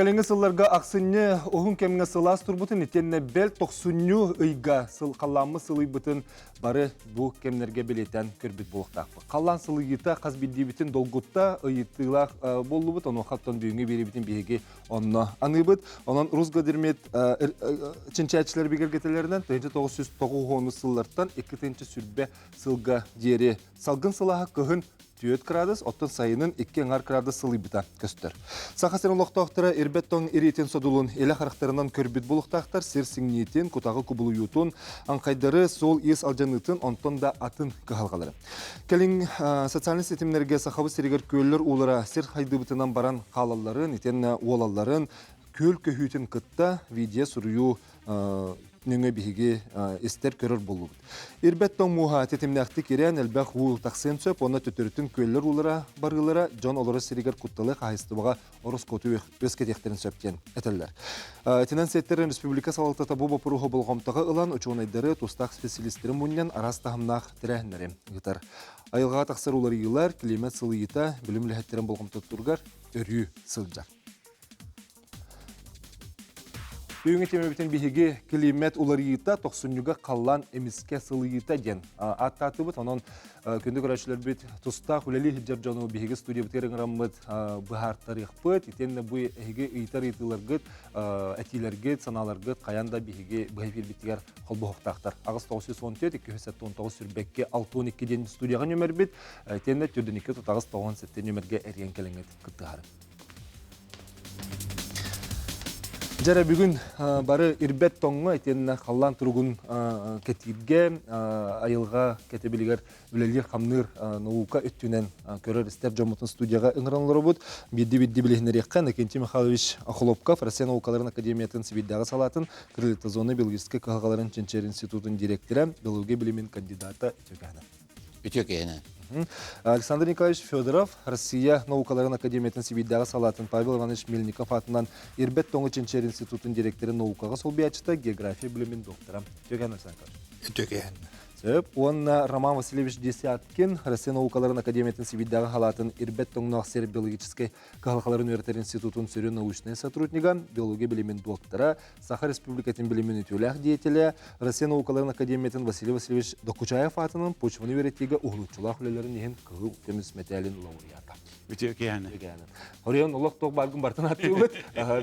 Кэлиҥҥи сылларга ахсынньы уһун кэмҥэ сылаас турбутун итиэннэ бэл тохсунньу ыйга сыл халлааммыт сылыйбытын бары бу кэмнэргэ бэлиэтээн көрбүт буолуохтаахпыт. Халлаан сылыйыыта хас биирдиибитин долгутта, ыйытыылаах буоллубут, онуоха оттон бүгүҥҥү биэриибитин биһиги онно аныыбыт. Онон Русгодермет чинчээччилэр бигэргэтэлэринэн 1990 сыллартан 2020 сылга диэри салгын сылааһа кыһын 4 градус, оттон сайынын 2 аҥар градус сылыйбыта көстөр. Саха сирин олохтоохторо ирбэт тоҥ ириитин содулун илэ харахтарынан көрбүт булуктаахтар сир сиҥниитин, кутаҕы кубулуйуутун, аҥхайдары, суол-иис алдьаныытын, онтон да атын кыһалҕалары. Кэлин социальнай ситимнэргэ Сахабыт сиригэр күөллэр уулара сир хайдыбытынан баран хаалалларын, итиэннэ уолалларын, күөл көһүүтүн кытта видео суруйуу нөҥө биһиги истэр көрөр буоллубут. Ирбэт тоҥ мууһа тэтимнээхтик ирээн элбэх уу тахсыан сөп уонна төттөрүтүн күөллэр уулара барыылара дьон олорор сиригэр кутталы хаһайыстыбаҕа ороскуоту үөскэтиэхтэрин сөп диэн этэллэр. Итинэн сиэттэрэн республика салалтата бу боппуруоһу болҕомтоҕо ылан учуонайдары, тустаах специалистары мунньан араас таһымнаах тэрээһиннэри ыытар. Айылҕаҕа тахсар уларыйыылар, климат сылыйыыта билим үлэһиттэрин болҕомтотугар өрүү сылдьар. Бүгүҥҥү тиэмэбитин биһиги килиимэт уларыйыыта, тохсунньуга халлаан эмискэ сылыйыыта диэн ааттаатыбыт. Онон күндү көрөөччүлэрбит тустаах үлэлии сылдьар дьону биһиги студиябытыгар ыҥыраммыт быһаартарыахпыт. Итиэннэ бу эһиги ыйытар ыйытыыларгыт, этиилэргит, санааларгыт хайаан да биһиги быһа эфирбитигэр холбоһуохтаахтар. 8 914 279 сүүрбэкки 62 диэн студияҕа нүөмэрбит. Итиэннэ 42 38 97 нүөмэргэ эрийэн кэлэҥҥит кыттыһары. Дьэрэ бүгүн бары ирбэт тоҥҥо итиэннэ халлаан туругун кэтииргэ айылҕа кэтэбилигэр үлэлиир-хамныыр наука өттүнэн көрөр-истэр дьоммутун студияҕа ыҥыран олоробут. Биирдии-биирдии билиһиннэриэххэ Иннокентий Михайлович Охлопков, Россия наукаларын академиятын Сибиирдээҕи салаатын криолитозоннай биологическай кыһалҕаларын чинчийэр институтун директора, биология билимин кандидата Үтүөкэһинэ. Үтүө киһини. Александр Николаевич Федоров, Россия наукаларын академиятын Сибиирдээҕи салаатын Павел Иванович Мельников аатынан Ирбэт тоҥу чинчийэр институтун директорын наукаҕа солбуйааччыта, география билимин доктора. Үтүө Александр Николаевич. Үтүө киһини. Сөп. Уонна Роман Васильевич Десяткин, Россия наукаларын академиятын Сибиирдээҕи салаатын Ирбэт тоҥноох сир биологическай кыһалҕаларын үөрэтэр институтун сүрүн научнай сотруднига, биология билимин доктора, Саха Республикатын билимин үтүөлээх деятелэ, Россия наукаларын академиятын Василий Васильевич Докучаев аатынан почваны үөрэтиигэ уһулуччулаах үлэлэрин иһин кыһыл көмүс мэтээлин лауреата. Үтүө киһини. Хоруйан олох туох бааргын бартын аттыыбыт.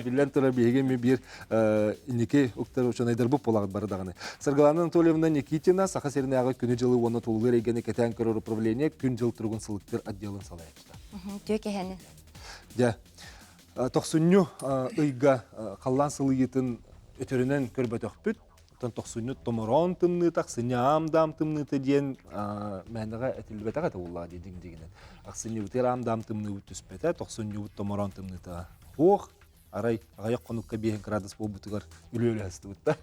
Биллэн турар биһиги эми биир инники уктар учуонайдарбыт буолаҕыт бары даҕаны. Саргылана Анатольевна Никитина Саха сиринээҕи күнү-дьылы уонна тулалыыр эйгэни кэтээн көрөр управление күн-дьыл туругун сылыктыыр отделын салайааччыта. Үтүө киһини. Дьэ, тохсунньу ыйга халлаан сылыйыытын өтөрүнэн көрбөтөхпүт. Оттон тохсунньу томороон тымныыта, ахсынньы аам-даам тымныыта диэн мээнэҕэ этиллибэтэх этэ буоллаҕа дии дьиҥ-дьиҥинэн. Ахсынньыбытыгар аам-даам тымныыбыт түспэтэ, тохсунньубут томороон тымныыта суох. Арай аҕыйах хонукка 5 градус буолбутугар үлүөлэһэ сытыбыт да.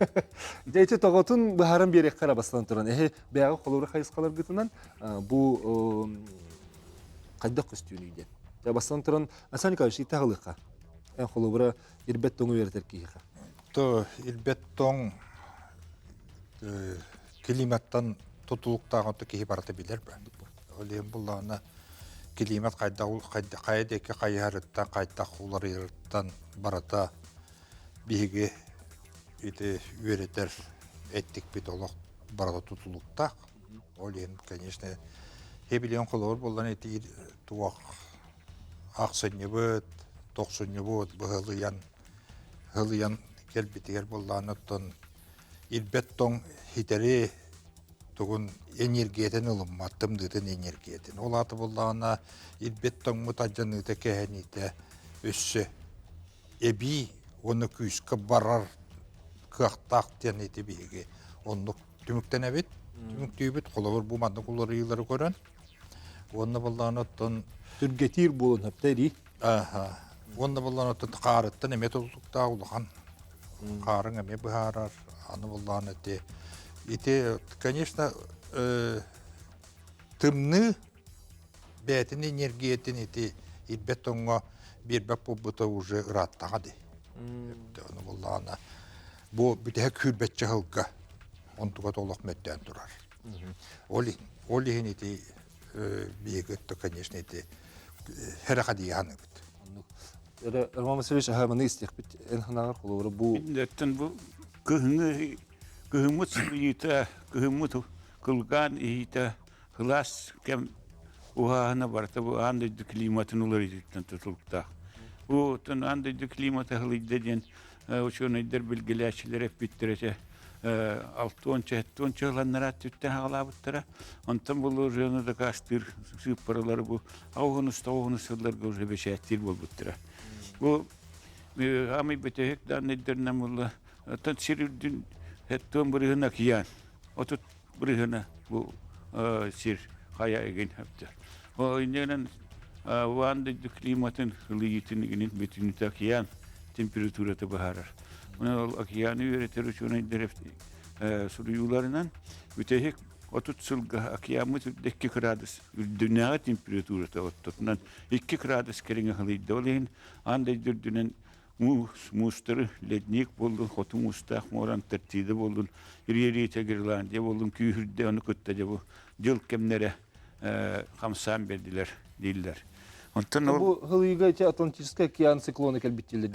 Дьэ ити тоҕотун быһааран биэриэххэ эрэ бастатан туран эһи бэйэҕэ холобура хайысхаларгытынан бу хайдах көстүүнүй диэн. Дьэ бастатан туран Александр Николаевич итэҕэлиэххэ. Эн холобура ирбэт тоҥу үөрэтэр киһиэхэ. То ирбэт тоҥ климаттан тутулуктаах оту киһи барыта билэр баар. Ол иһин буллаҕына климат хайдах хайа диэки хайыһарыттан, хайдах уларыйарыттан барыта биһиги ити үөрэтэр эттикпит олох барыта тутулуктаах. Ол иһин, конечно, билиэн холобур буоллан ити туох ахсынньыбыт, тохсунньубут быһылыйан, һылыйан кэлбитигэр буоллаҕына оттон ирбэт тоҥ хитэри тугун энергиятын ылыммат, тымныытын энергиятын. Ол аата буоллаҕына ирбэт тоҥмут алдьаныыта кэһэниитэ өссө эбии уонна күүскэ барар кыахтаах диэн ити биһиги оннук түмүктэнэбит. Түмүктүүбүт. Холобур, бу маннык уларыйыылары көрөн Уонна буоллаҕына оттон Түргэтиир буолан сөптө Ааха. Уонна буоллаҕына оттон хаарыттан эмиэ тутулуктаах улахан хаарыҥ эмиэ быһаарар. Аны буоллаҕына ити ити конечно тымныы бэйэтин энергиятын ити ирбэт тоҥҥо биэрбэт буолбута уже ырааттаҕа дии. Ону буоллаҕына бу бүтэһик күүрбэччэ сылга онтуга олох мөттөөн турар. Ол ол иһин ити биһиги өттө, конечно, ити хэрэхадийааныбыт. Оннук. Роман Васильевич, аха маны истиэхпит эн санааҕар холобура бу Иннеттен бу кыһыҥҥы кыһыммыт сылыйыыта, кыһыммыт кылгаан иһиитэ сылаас кэм уһааһына барыта бу аан дойду климатын уларыйыытыттан тутулуктаах. Бу оттон аан дойду климата ылыйда диэн учуонайдар билгэлээччилэр эппиттэр этэ алтыонча сэттионча ыланнара түттэн хаалаабыттара. Онтон булуожуйаны дакаастыыр сыыппаралары бу аҕыс тоҕус сылларга уже бэчээттиир буолбуттара. Бу аамай бүтэһик дааннайдарынан буолла оттон сир үрдүн сэттион бырыһын океан 30 бырыһына бу сир хайа игин хөптөр. Ол иннинэн Ван дойду климатын ылыйыытын игинин бүтүнүтэ океан температурата быһаарар. Ол океаны үөрэтэр учуонайдар суруйууларынан бүтэһик 30 сылга океаммыт үрдэ 2 градус үрдүнээҕи температурата оттотунан 2 градус кэриҥэ ылыйда. Ол иһин аан дойду үрдүнэн муустары ледник буоллун, хоту муустаах муора Антарктида буоллун, Ириэриитэ Гренландия буоллун күүһүрдэ, ону кытта дьэ бу дьыл кэмнэрэ хамсаан бердилэр дииллэр. Онтон ол бу хылыйга ити Атлантическай океан циклона кэлбит дииллэр.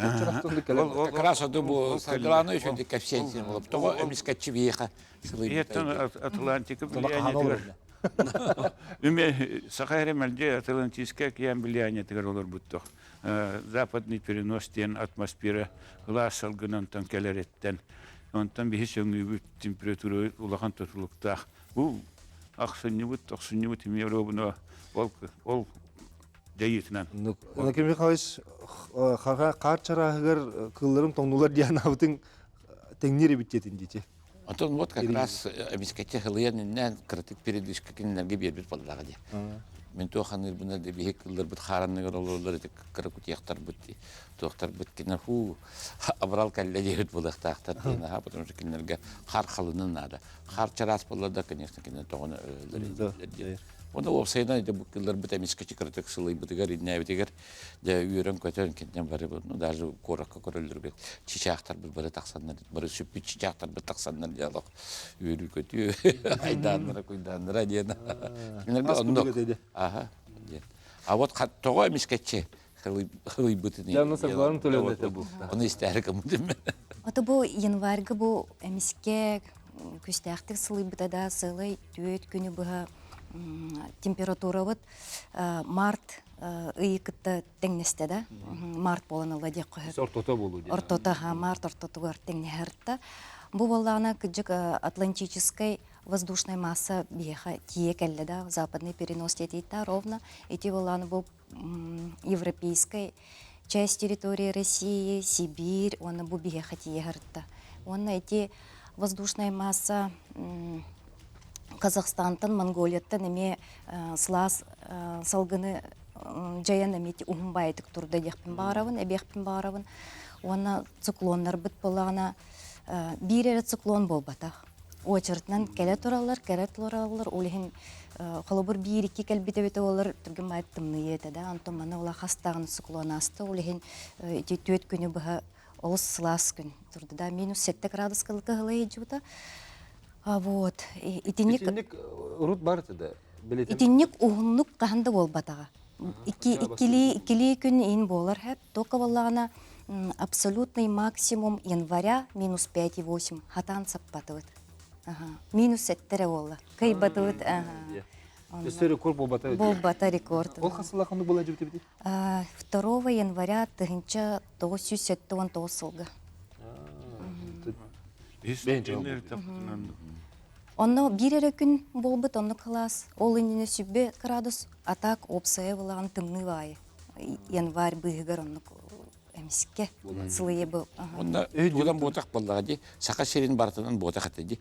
Как раз оду бу Саргылаана үчүгэй кэпсээн болуп. Тоҕо эмискэччи биһиэхэ сылыйбытай. Атлантика влияниетыгар Үме саха эрэ мэлдьи Атлантическай океан влияниетыгар олорбуттух. Западный перенос диэн атмосфера ылаас салгын онтон кэлэриттэн онтон биһи сөҥүүбүт температура улахан тутулуктаах. Бу ахсынньыбыт, тохсунньубут эмиэ оруобуна ол ол дьайыытынан. Иннокентий Михайлович хаар чарааһыгар кыылларым тоҥнулар диэн аабытыҥ тэҥниир эбит диэтин диэти. Онтон вот как раз эмискэччи хылыйан иннээн кыратык передышка кинилэргэ биэрбит буоллаҕа дии. Мин туох ханыырбына да биһи кылларбыт хааранныгар олороллор ити кыра кутуйахтарбыт туохтарбыт кинилэр хуу абырал кэллэ диэбит буолуохтаахтар диэн аха потому что кинилэргэ хаар халынын наада. Хаар чараас буолла да конечно кинилэр тоҕону өлөллөр диэн. Онно уопсайынан ити бу кылларбыт эмискэччи кыратык сылыйбытыгар иннээбитигэр Дьэ үөрэн-көтөн кининэн бары ну даже куоракка көрөллөрүгэр чычаахтарбыт бары тахсаннар бары сүппүт чычаахтарбыт тахсаннар дьэ олох үөрүү-көтүү айдааннара куйдааннара диэн кинилэргэ оннук аха диэн а вот тоҕо эмискэччи хылыйбытын ону истээри кыммытым Ото бу январьга бу эмискэ күстээхтик сылыйбыта да сылай түөт күнү быһа температурабыт март ыйы кытта тэҥнэстэ да март буолан ылла диэх көһөр ортото буолуу диэн ортото март ортотугар тэҥнэһэрта бу буоллаҕына кыдьык атлантическай воздушная масса биһиэхэ тиийэ кэллэ да западный перенос диэтийтаа ровно ити буоллаҕына бу европейскай часть территории России Сибирь уонна бу биһиэхэ тиийэ сырытта уонна ити воздушная масса Казахстантан, Монголияттан эмиэ сылаас салгыны дьайан эмиэ уһун баайытык турда диэхпин баҕарабын, эбиэхпин баҕарабын. Уонна циклоннарбыт буоллаҕына биир эрэ циклон буолбатах. Очередынан кэлэ тураллар, кэлэ тураллар. Ол иһин холобур биир-икки кэлбит эбитэ буоллар түргэн баайыт тымныйыа этэ да. Онтон манна ула хас даҕаны циклон ааста. Ол иһин ити түөрт күнү быһа олус сылаас күн турда да. Минус 7 градуска кыһылай А вот итинник Итинник урут бар этэ да Итинник уһуннук хаһан да буолбатаҕа. Икки иккилии иккилии күн иин буолар хэп, только буоллаҕына абсолютный максимум января минус 5,8 хатаан саппатыбыт. Ага. Минус сэттере буолла. Кыйбатыбыт. Ага. Өссө рекорд буолбата. Буолбата рекорд. Ол хас сыллаах ханнык буола дьибитибитий? 2 января 1979 сылга. Онно биир эрэ күн буолбут онно кылаас ол иннинэ сүбэ градус атак уопсайа булаҕын тымныы баайы январь быыһыгар оннук эмискэ сылыйа бу Онно тугудан буотах буоллаҕа дии Саха сирин барытынан буотах этэ дии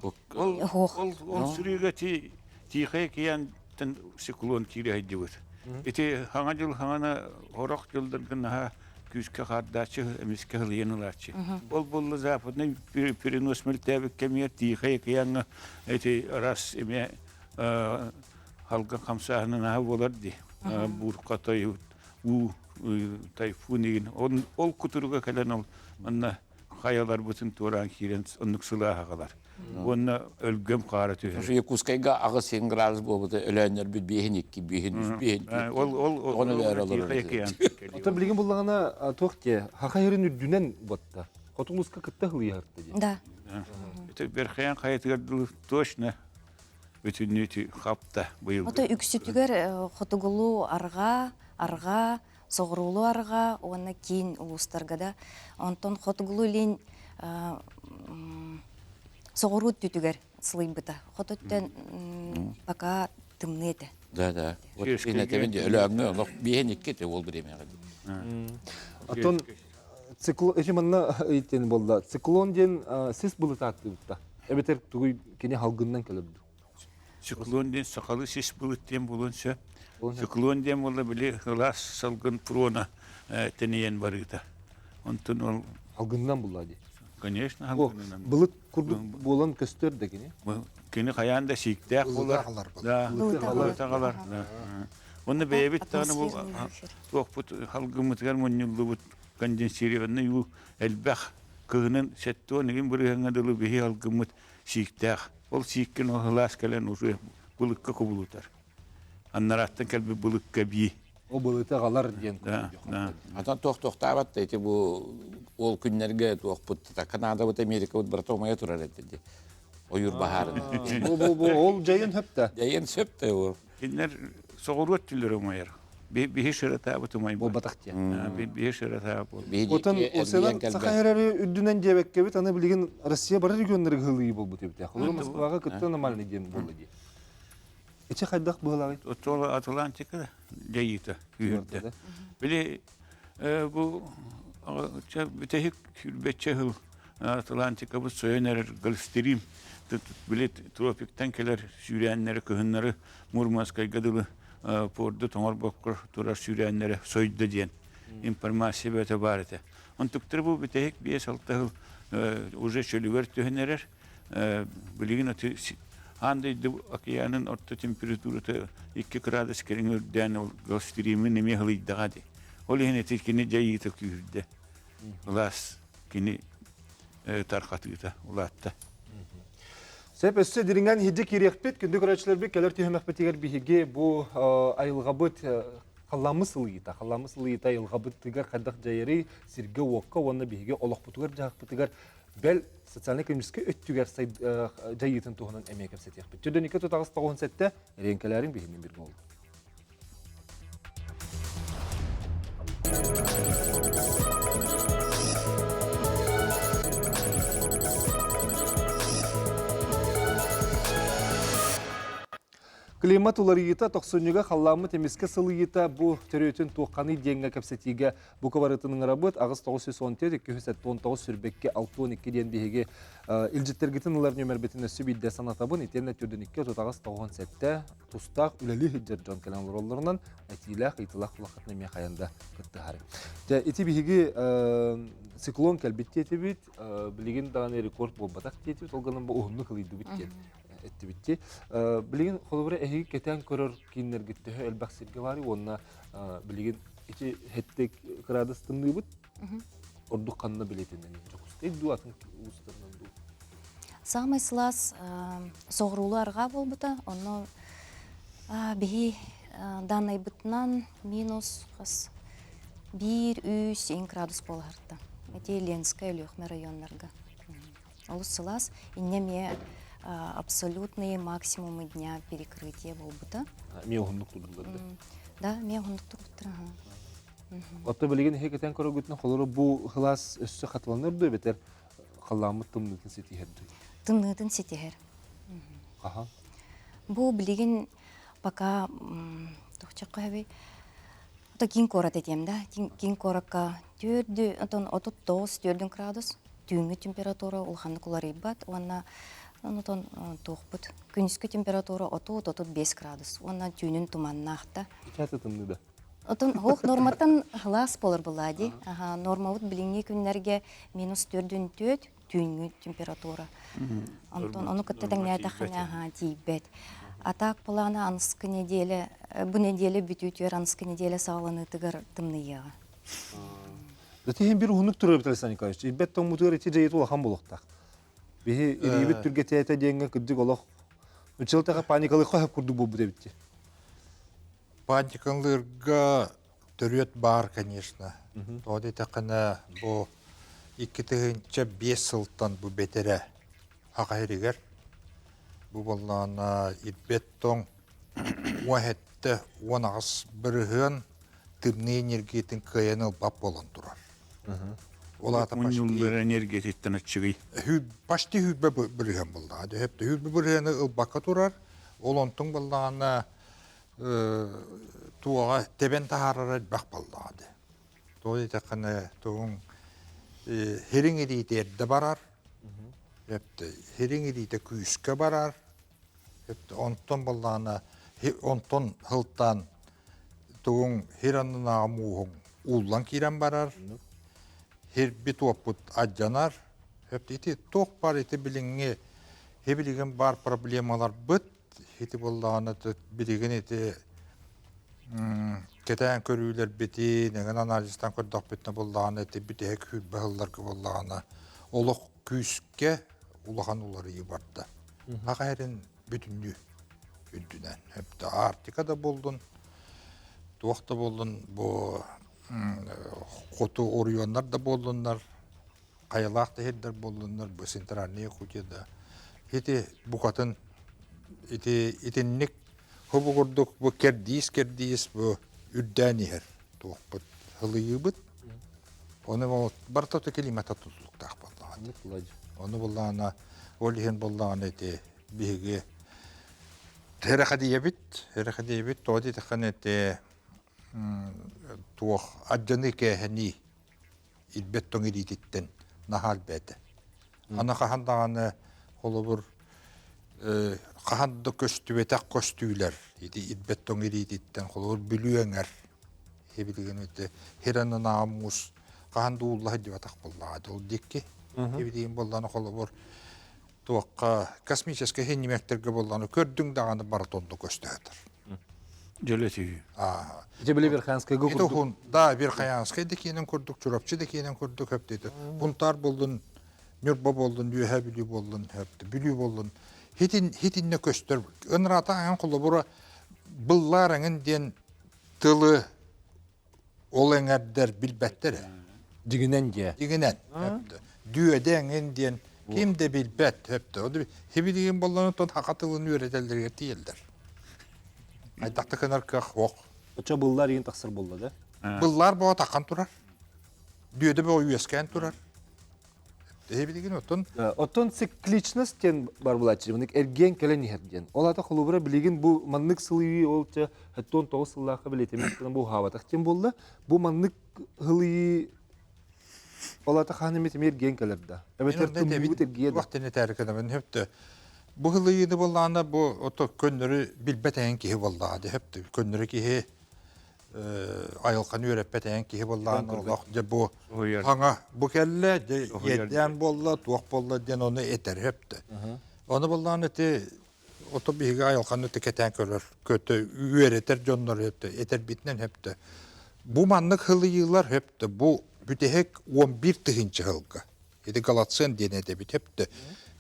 Ол ол сүрүүгэ ти Тихай океантан циклон киирэ сылдьыбыт. Ити хаҥа дьыл хаҥана орох дьылларга наһаа күүскэ хаардааччы, эмискэ ылыйан ылааччы. Ол буолла западный перенос мөлтөөбүт кэмигэр Тихай океаҥҥа ити раз эмиэ халга хамсааһына наһаа буолар дии. Буурка той уу тайфун игин. Ол кутуруга кэлэн ол манна хайаларбытын туораан киирэн оннук сылааһаҕалар. Уонна өлгөм хаара түһэр. Якутскайга 8 градус буолбута өлөөннөрбүт биэһин икки, биэһин үс, биэһин түөрт. Ол ол Оҕону өлөөр олорор. Ото билигин буллаҕына туох диэ, хаха иһэрин үрдүнэн буотта. Хоту улууска кытта хылыйыһарта дии. Да. Это Верхоян хайатыгар дылы точно бүтүннүү хапта быйыл. Ото үксүтүгэр хотугулуу арҕаа, арҕаа, соҕуруулуу арҕаа уонна киин улуустарга да. Онтон хотугулуу илин соҕуруу өттүтүгэр сылыйбыта. Хоту өттөн пока тымныы этэ. Да, да. Вот этэбин дии, өлөөҥҥө олох биэһин икки этэ ол бириэмэҕэ дии. Оттон циклон, эти манна ыйтен буолла. Циклон диэн сис былыт ааттыыбытта. Эбэтэр тугуй кини халгыннан кэлэрдүү. Циклон диэн сахалыы сис былыт диэн буолуон сөп. Циклон диэн буолла били ылаас салгын фрона тэнийэн барыыта. Онтон ол Алгынынан булла дии. Конечно, алгынынан. Былыт курдук буолан көстөр да кини. Кини хайаан да сииктээх буолар. Да, былыт аҕалар. Онно бэйэбит даҕаны бу туохпут халгыммытыгар мунньуллубут конденсированный уу элбэх кыһынын сэттион игин бырыһыаҥҥа дылы биһи алгыммыт сииктээх. Ол сииккин ол сылаас кэлэн уже былыкка кубулутар. Аннарааттан кэлбит былыкка бии. Ол былыты аҕалар диэн. Да, да. Атан туох туохтаабат да ити бу ол күннэргэ туохпут Канадабыт Америкабыт барыта умайа турар этэ дии. Ойуур баһаарын. Бу бу бу ол дьайын сөп да. Дьайын сөп да ол. Кинилэр соҕуруот түллэр умайар. Биһи шырытаабыт умайбат. Буолбатах диэн. Биһи шырытаабыт буолбат. Отон Осенан саха эрэри үрдүнэн диэбэккэбит аны билигин Россия бары регионнарыгар ыһылыы буолбут эбит. Холобур Москваҕа кытта аномальный диэн буолла дии. Ичи хайдах быһылааҕый? Отол Атлантика дьайыыта күүһүрдэ. Били бу бүтэһик сүүрбэччэ сыл Атлантикабыт сойон эрэр Гольфстрим били тропиктан кэлэр сүүрээннэри кыһыннары Мурманскайга дылы порду тоҥорбокко турар сүүрээннэрэ сойдо диэн информация бөтө баар этэ. Онтуктары бу бүтэһик 5-6 сыл уже чөлүгэр түһэн эрэр. Билигин аан дойду океанын орто температурата 2 градус кэриҥэ үрдээн ол Гольфстримин эмиэ ылыйдаҕа дии. Ол иһин ити кини дьайыыта күүһүрдэ. Ылаас кини тархатыыта улаатта. Сөп өссө дириҥэн иһирдьэ киириэхпит. Күндү көрөөччүлэрбит кэлэр түһүмэхпитигэр биһиги бу айылҕабыт халламмыт сылыйыыта, халламмыт сылыйыыта айылҕабытыгар хайдах дьайарый, сиргэ-уокка уонна биһиги олохпутугар-дьаһахпытыгар бэл социальнай-экономическай өттүгэр дьайыытын туһунан эмиэ кэпсэтиэхпит. Түрдэники тутаҕыс тоҕуһун сэттэ, эриэҥкэлээриҥ биһинин бір буолла. Климат уларыйыыта тохсунньуга халлааммыт эмискэ сылыйыыта бу төрүөтүн туохханый диэҥҥэ кэпсэтиигэ бука барытын ыҥырабыт. 8 914 279 сүүрбэккэ 62 диэн биһиги илдьиттэргитин ылар нүөмэрбитин өссө биирдэ санатабын. Итиэннэ төрдүн 2 38 97 тустаах үлэлии сылдьар дьон кэлэн олороллорунан этиилээх, ыйытылаах булаххытына эмиэ хайан да кыттыһары. Дьэ, ити биһиги циклон кэлбит диэтибит, билигин даҕаны рекорд буолбатах диэтибит, ол гынан бу уһуннук ылыйдыбыт диэн эттибит Билигин холобура эһиги кэтээн көрөр кииннэргит төһө элбэх сиргэ баарый уонна билигин ити хэттик кыраадыс тымныыбыт ордук ханна билетинэн Дьокуускай дуу атын улуустарынан дуу Саамай сылаас соҕуруулуу арҕаа буолбута. Онно биһи даннайбытынан минус хас биир үс иҥ градус буолаһарта. Ити Ленскэй, Өлүөхүмэ районнарга. Олус сылаас. Инньэ эмиэ абсолютные максимумы дня перекрытия буолбута. Эмиэ уһуннук турдулар да? Да, эмиэ уһуннук турбуттар. Отто билигин иһи кэтэн көрөргүтүнэн холоро бу сылаас өссө хатыланар дуу эбэтэр халлааммыт тымныытын ситиһэр дуу? Тымныытын ситиһэр. Хаһан? Бу билигин пока туохчахха хэбий Ото киин куорат этиэм да киин куоракка түөрдү отон 39 төрдүн градус түүҥҥү температура улаханнык уларыйбат уонна онтон туохпут күнүскү температура 30-35 градус уонна түүнүн туманнаах да Ичаата тымныы да Отон ох норматтан хылаас болор была ди. Аха, нормабыт билиҥҥи күннэргэ минус төрдүн түөт түүҥҥү температура. Онтон ону кытта тэҥнээтэххинэ аха тиийбэт. А так плана аныскы неделя, бу неделя бүтүүтүгэр аныскы неделя саҕаланыытыгар тымныйыаҕа. Ити бир уһуннук турар Александр Николаевич. Ирбэт тоҥмутугар ити дьайыыта улахан буолуохтаах. Биһи ириибит түргэтээтэ диэҥҥэ кырдьык олох Училтаха паникалыахха сөп курдук буолбут эбит дии. Паникалыырга төрүөт баар, конечно. Тоҕо диэтэххинэ, бу 2005 сылтан бу бэтэрэ аҕа иһигэр бу буоллаҕына ирбэт тоҥ 17-18% тымныы энергиятын кыайан ылбат буолан турар. Ол аата Мунньуллар энергиятыттан аччыгый. Почти 20% буоллаҕа. 20 бырыһыаны ылбакка турар. Ол онтуҥ буоллаҕына туоҕа тэбэн таһаарара элбэх буоллаҕа дии. Тоҕо диэтэххинэ тугуҥ хириҥ илиитэ эрдэ барар. Хириҥ илиитэ күүскэ барар. Онтон буоллаҕына онтон сылтаан тугуҥ хир аннынааҕы мууһуҥ ууллан киирэн барар. Хирбит уоппут алдьанар. Ити туох баар ити билиҥҥи билигин баар проблемаларбыт ити буоллаҕына билигин ити кэтээн көрүүлэрбитин эҥин анализтаан көрдөхпүтүнэ буоллаҕына ити бүтэһик сүүрбэ сылларга буоллаҕына олох күүскэ улахан уларыйыы барда. Аҕа эрин бүтүннүү үрдүнэн. Арктика да буоллун, туох да буоллун бу хоту оройуоннар да буоллуннар, хайалаах да сирдэр буоллуннар, бу Центральная Якутия да ити букатын ити итинник хобу курдук бу кэрдиис-кэрдиис бу үрдээн иһэр туохпут һылыйыыбыт. Ону барыта климата тутулуктаах буоллаҕа. Ону буллаҕына ол иһин буоллаҕына ити биһиги эрэхэдийэбит, эрэхэдийэбит тоҕо диэтэххинэ ити туох ардьаныы кээһэнии ирбэт тоҥ илиититтэн наһаа элбээтэ. Аны хаһан даҕаны холобур хаһан да көстүбэтэх көстүүлэр ити ирбэт тоҥ илиититтэн холобур Бүлүү эҥэр билигин ити хиранынааҕы муус хаһан да уулла сылдьыбатах буоллаҕа ол диэки билигин буоллаҕына холобур туохха космическай хинньимэктэргэ буоллаҕына көрдүҥ даҕаны барыта онно көстө сытар. Дьөлө түһүү. Ити били Верхоянскайга курдук. Да, Верхоянскай да киэнин курдук, Чурапчы да киэнин курдук хөптөйдө. Бунтаар боллун, Ньурба боллун, Үөһээ Бүлүү боллун, хөптө, Бүлүү боллун. Хитин хитинне көстөр. Ынраата аҥан холобура быллаар эҥин диэн тылы ол эҥэрдэр билбэттэр ээ. Дьигинэн дьиэ. Дьигинэн. Дүөдэ эҥин диэн ким да билбэт. Өптө. Хибилигин боллону тон хака тылын үөрэтэллэригэр тиийэллэр. Айдахта кынар кыах ох. Очо быллар иин тахсар болла да? Быллар боҕо таххан турар. Дүөдэ боҕо үөскээн турар. Билигин оттон Оттон цикличность диэн бар булааччы маннык эргиэн кэлэн иһэр диэн. Ол аата холобура билигин бу маннык сылыйыы ол чэ 79 сыллаахха билиэтэммит гына бу уһаабатах диэн буолла. Бу маннык һылыйыы ол аата хаан эмит эмиэ эргиэн кэлэр да. Эбэтэр тымныыбыт эргийэ да. Вахтен этээри кынабын хөптө. Бу һылыйыыны буоллаҕына бу ото көннөрү билбэт эҥин киһи буоллаҕа дии хөптө. Көннөрү киһи айылҕаны үөрэппэт эҥин киһи буоллаҕына олох дьэ бу хаҥа бу кэллэ дьэ иэрдээн буолла туох буолла диэн ону этэр өптө. Ону буоллаҕына ити ото биһиги айылҕаны ити кэтээн көрөр көтө үөрэтэр дьоннор өптө этэрбитинэн өптө. Бу маннык һылыйыылар өптө бу бүтэһик 11 тыһыынча сылга ити Галацен диэн этэбит өптө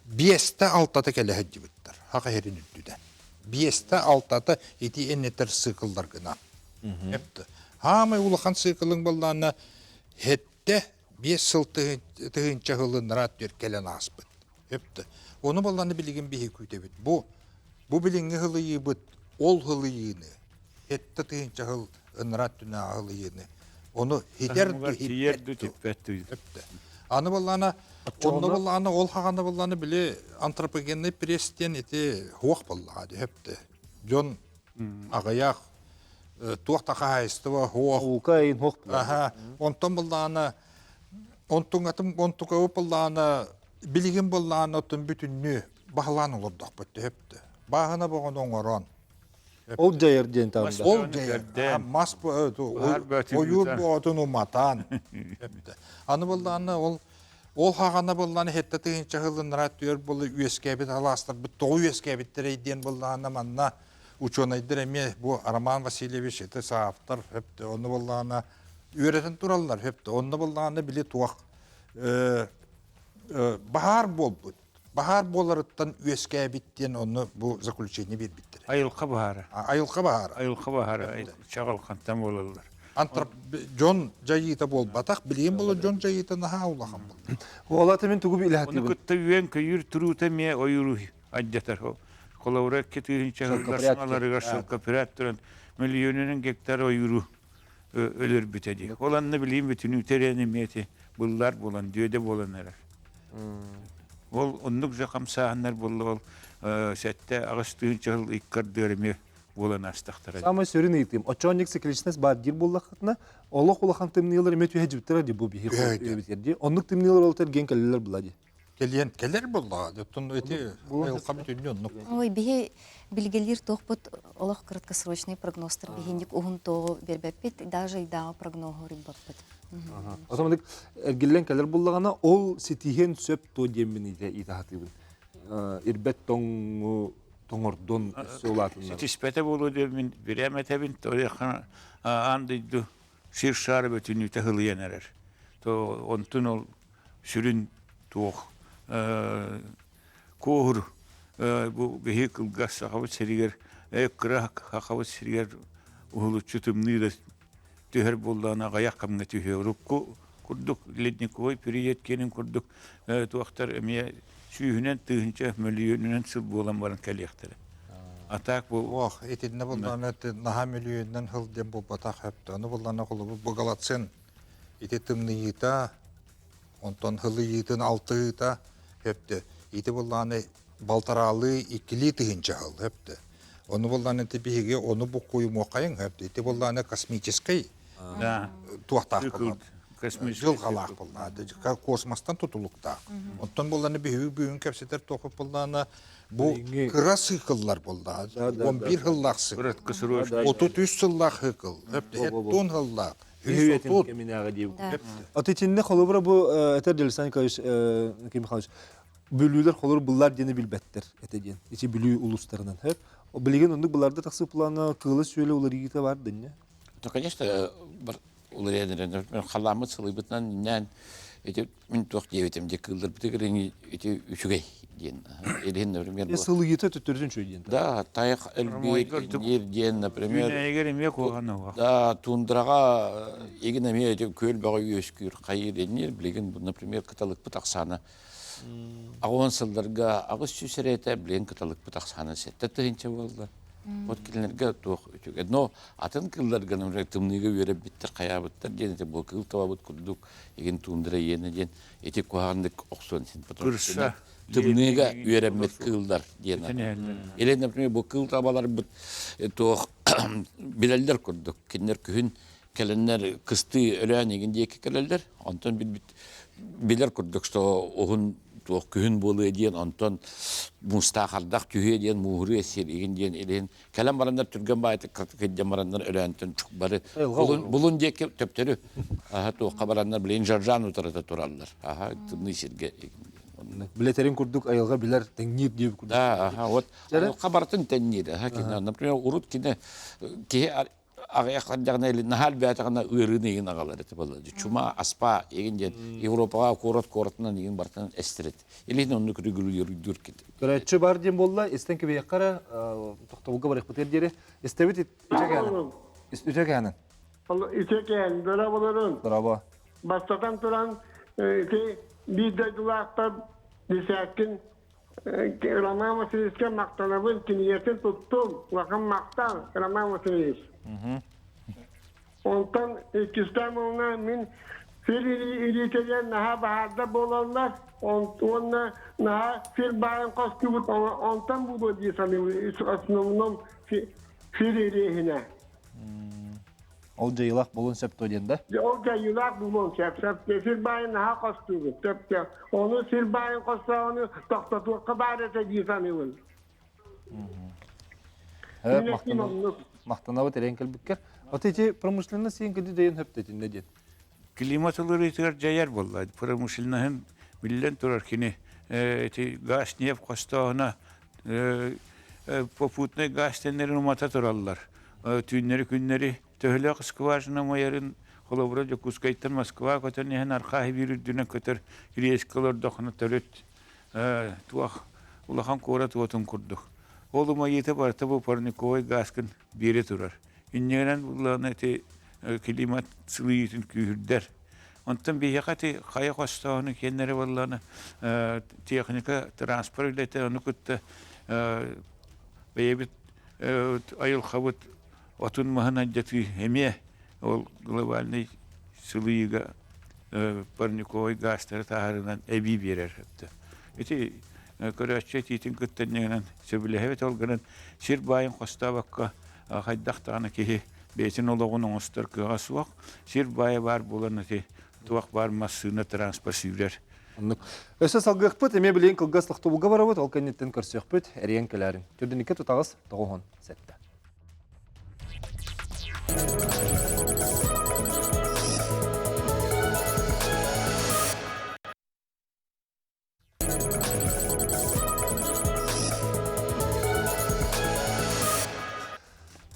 биэстэ алтата кэлэ сылдьыбыттар хаха иһэрин үрдүнэн. Биэстэ алтата ити эннетер циклларгынан. Өптө. Хаамай улахан циклыҥ буоллаҕына хетте биэс сыл тыһыынча сылыннара түөр кэлэн ааспыт. Өптө. Ону буоллаҕына билигин биһи күүтэбит. Бу бу билиҥҥи һылыйыыбыт ол һылыйыыны хетте тыһыынча сыл ынырат түнээҕи һылыйыыны ону хитэр типпэт Өптө. Аны буоллаҕына онно буоллаҕына ол хаҕана буоллаҕына били антропогенный пресс диэн ити хуох буоллаҕа дии өптө. Дьон аҕыйах туох да хаһаайыстыба хуох. Уука эйин хуох. Аха. Онтон буоллаҕына онтуҥатым онтукабы буоллаҕына билигин буоллаҕына оттон бүтүннүү баһылаан олордохпут өптө. Бааһына боҕону оҥорон Ол дьайар диэн таһымда. Ол дьайар. Мас ойуур боотун уматан. Аны буллаана ол ол хаҕана буллаана хетте тыһыынча сылыннара түөр булу үөскээбит алаастарбыт тоҕу үөскээбиттэрэй диэн буллаана манна учуонайдар эмиэ бу Роман Васильевич это соавтор ону буллаана. Үөрэтэн тураллар хөптө. Онно буллаҕына били туох баһаар буолбут. Баһаар буоларыттан үөскээбит диэн онно бу заключение биэрбиттэр. Айылҕа баһаара. Айылҕа баһаара. Айылҕа баһаара чаҕылхантан буолаллар. Антроп дьон дьайыыта буолбатах, билигин була дьон дьайыыта наһаа улахан буолла. Ол мин тугу билэхтибин. Ону кытта үөн-көйүүр туруута эмиэ ойууру алдьатар. Холобура, 2000 сыллар саҥаларыгар шелкопряд туран мөлүйүөнүнэн гектар ойууру өлөрбүтэ дии. Ол анна билигин бүтүнүүтэ эрэн эмиэ ити быллар буолан, дүөдэ буолан эрэр. Ол оннук же хамсааһыннар буолла ол 7-8 сыл иккардыар эмиэ буолан аастахтара. Самай сүрүн ыйытыым. Оччоонник цикличность баар диир буоллаххытына, олох улахан тымныылар эмиэ түһэ дьүттэрэ дии бу биһи дии. Оннук тымныылар ол терген кэлэллэр була дии. Кэлиэн кэлэр буоллаҕа. Оттон ити айылҕа бүтүннүү оннук. Ой, биһи билгэлиир туохпут олох краткосрочный прогнозтар биһинник уһун тоҕу бербеппит, даже ыйдааҕы прогноһу рыббаппыт. Отомадык эргиллэн кэлэр буллаҕына, ол ситиһиэн сөп то диэммин итаһатыыбын. Ирбэт тоҥу тоҥордун өссө улаатыннар. Ситиспэтэ буолуо диэммин бирэм этэбин, ториахан аан дойду сир шаара бүтүннүүтэ хылыйан эрэр. То онтун ол сүрүн туох куоһур бу биһи кылгас Сахабыт сиригэр кыра Сахабыт сиригэр уһулуччу тымныы да түһэр буоллаҕына аҕыйах кэмҥэ түһүө. Урукку курдук ледниковый период киэнин курдук туохтар эмиэ сүүһүнэн тыһыынча мөлүйүөнүнэн сыл буолан баран кэлиэхтэрэ. А так бу Ох, итиннэ буллаҕына наһаа мөлүйүөнүнэн сыл диэн буолбатах сөптө. Ону буллаҕына холобур бу Галацин ити тымныйыыта, онтон һылыйыытын алтыһыыта сөптө. Ити буллаҕына балтараалыы иккилии тыһыынча сыл сөптө. Ону буллаҕына ити биһиги ону буккуйумуоххайыҥ сөптө. Ити буллаҕына космическай туохтаах буоллаҕа. Дьылҕалаах буоллаҕа. Космостан тутулуктаах. Оттон буллаҕына биһиги бүгүн кэпсэтэр туохпут буллаҕына бу кыра сыыкыллар буоллаҕа. 11 сыллаах сыыкыл. 33 сыллаах сыыкыл. 70 сыллаах. Үһү кэминээҕи диэбит. От итиннэ холобура бу этэр Александр Николаевич Ким Михайлович бүлүүлэр холобур быллар диэни билбэттэр этэ диэн. Ити Бүлүү улуустарынан. Билигин оннук быларда тахсыы плана кыыла-сүөлэ уларыйыыта бар дэннэ. То, конечно, уларыйан эрэн халааммыт сылыйбытынан иннээн ити мин туох диэбитим дьэ кыылларбытыгар ити үчүгэй диэн илин например сылыйыта төттөрүтүн үчүгэй диэн да тайах элбиир диир диэн например Үүнээйигэр эмиэ куһаҕан уһа да тундраҕа игин эмиэ ити күөл бөҕө үөскүүр хайыыр инниир билигин например кыталыкпыт ахсаана 80 сылларга 800 эрэ этэ билигин кыталыкпыт ахсаана 7 тыһыынча буолла вот кинилэргэ туох үчүгэй но атын кыылларга например тымныыга үөрэппиттэр хайаабыттар диэн ити бу кыыл табабыт курдук игин туундара иэнэ диэн ити куһаҕаннык охсуон син Кырса тымныыга үөрэммит кыыллар диэн или например бу кыыл табаларбыт туох билэллэр курдук кинилэр күһүн кэлэннэр кыстыы өлөөн игин диэки кэлэллэр онтон билбит билэр курдук что уһун туох күһүн буолуо диэн онтон муустаах ардах түһүө диэн мууһуруо сир игин диэн илин Кэлэн бараннар түргэн баайытык кырдьан бараннар өлөөнтөн бары булун, булун диэки төптөрү аха туохха бараннар билин жаржан утарыта тураллар. Аха тымныы сиргэ. Билетерин курдук айылҕа билэр тэҥниир диэбит курдук. Да, аха вот айылҕа барытын тэҥниир. Аха кини, например, урут кини киһи аҕыйах ардьаҕына или наһаа элбээтэҕинэ ыарыыны игин аҕалар этэ буолла. Чума, аспа игин диэн Европаҕа куорат куоратынан игин барытын эстэр этэ. Илин оннук регулируйдуур кит. Көрөөччү бар диэн буолла, истэн кэбиһиэххэ эрэ, тохтобулга барыахпытыгар диэри. Истэбит үтө Үтө кээнин. Үтө кээн, дорооболорун. Дорообо. Бастатан туран, ити биир дойдулаахтар десяткин Роман Васильевичка махтанабын, кинигэтин туттум. Улахан махтал, Роман Васильевич. Онтон иккистээн уонна мин сир илиитигэр наһаа баһаардар буолаллар, уонна наһаа сир баайын хостуубут онтон буолуо дии саныыбын основном сир ириэһинэ. Ол дьайыылаах буолуон сөп дуо диэн да? Ол дьайыылаах буолуон сөп. Сөп. Сир баайын наһаа хостуубут. Сөп. Ону сир баайын хостооҕуну тохтотуохха баар этэ дии саныыбын. Махтанабыт эрээн кэлбиккэр. Аты ити промышленность сиэн кэди дайын хөптөтүннэ диэн. Климат уларыйытыгар дьайар буолла. Промышленноһын биллэн турар кини ити газ нефть хостооһуна попутный газ теннерин умата тураллар. Түүннэри күннэри төһөлөөх скважина мойарын Холобура, Дьокуускайтан Москва көтөн иһэн Архаа Сибиир үрдүнэн көтөр рейскэ олордоххуна төрүт туох улахан куорат уотун курдук. Ол умайыыта барыта бу парниковай гааскын биэрэ турар. Инньэгинэн буллаҕына ити климат сылыйыытын күүһүрдэр. Онтон биһиэхэ ити хайа хостооһуну киэннэрэ буоллаҕына техника, транспорт үлэтэ ону кытта бэйэбит айылҕабыт отун-маһын алдьатыы эмиэ ол глобальнай сылыйыыга парниковай гаастары таһаарынан эбии биэрэр. Ити көрөөччү этиитин кытта инньэгинэн сөбүлэһэбит ол гынан сир баайын хостообокко хайдах даҕаны киһи бэйэтин олоҕун оҥостор кыаҕа суох. Сир баайа баар буолан ити туох баар массыына транспорт сүүрэр. Оннук. Өссө салгыахпыт, эмиэ билигин кылгас тохтобулга барабыт, ол кэнниттэн көрсүөхпүт, эрийэн кэлээрин. Төрдүнүккэ тутаҕыс 97.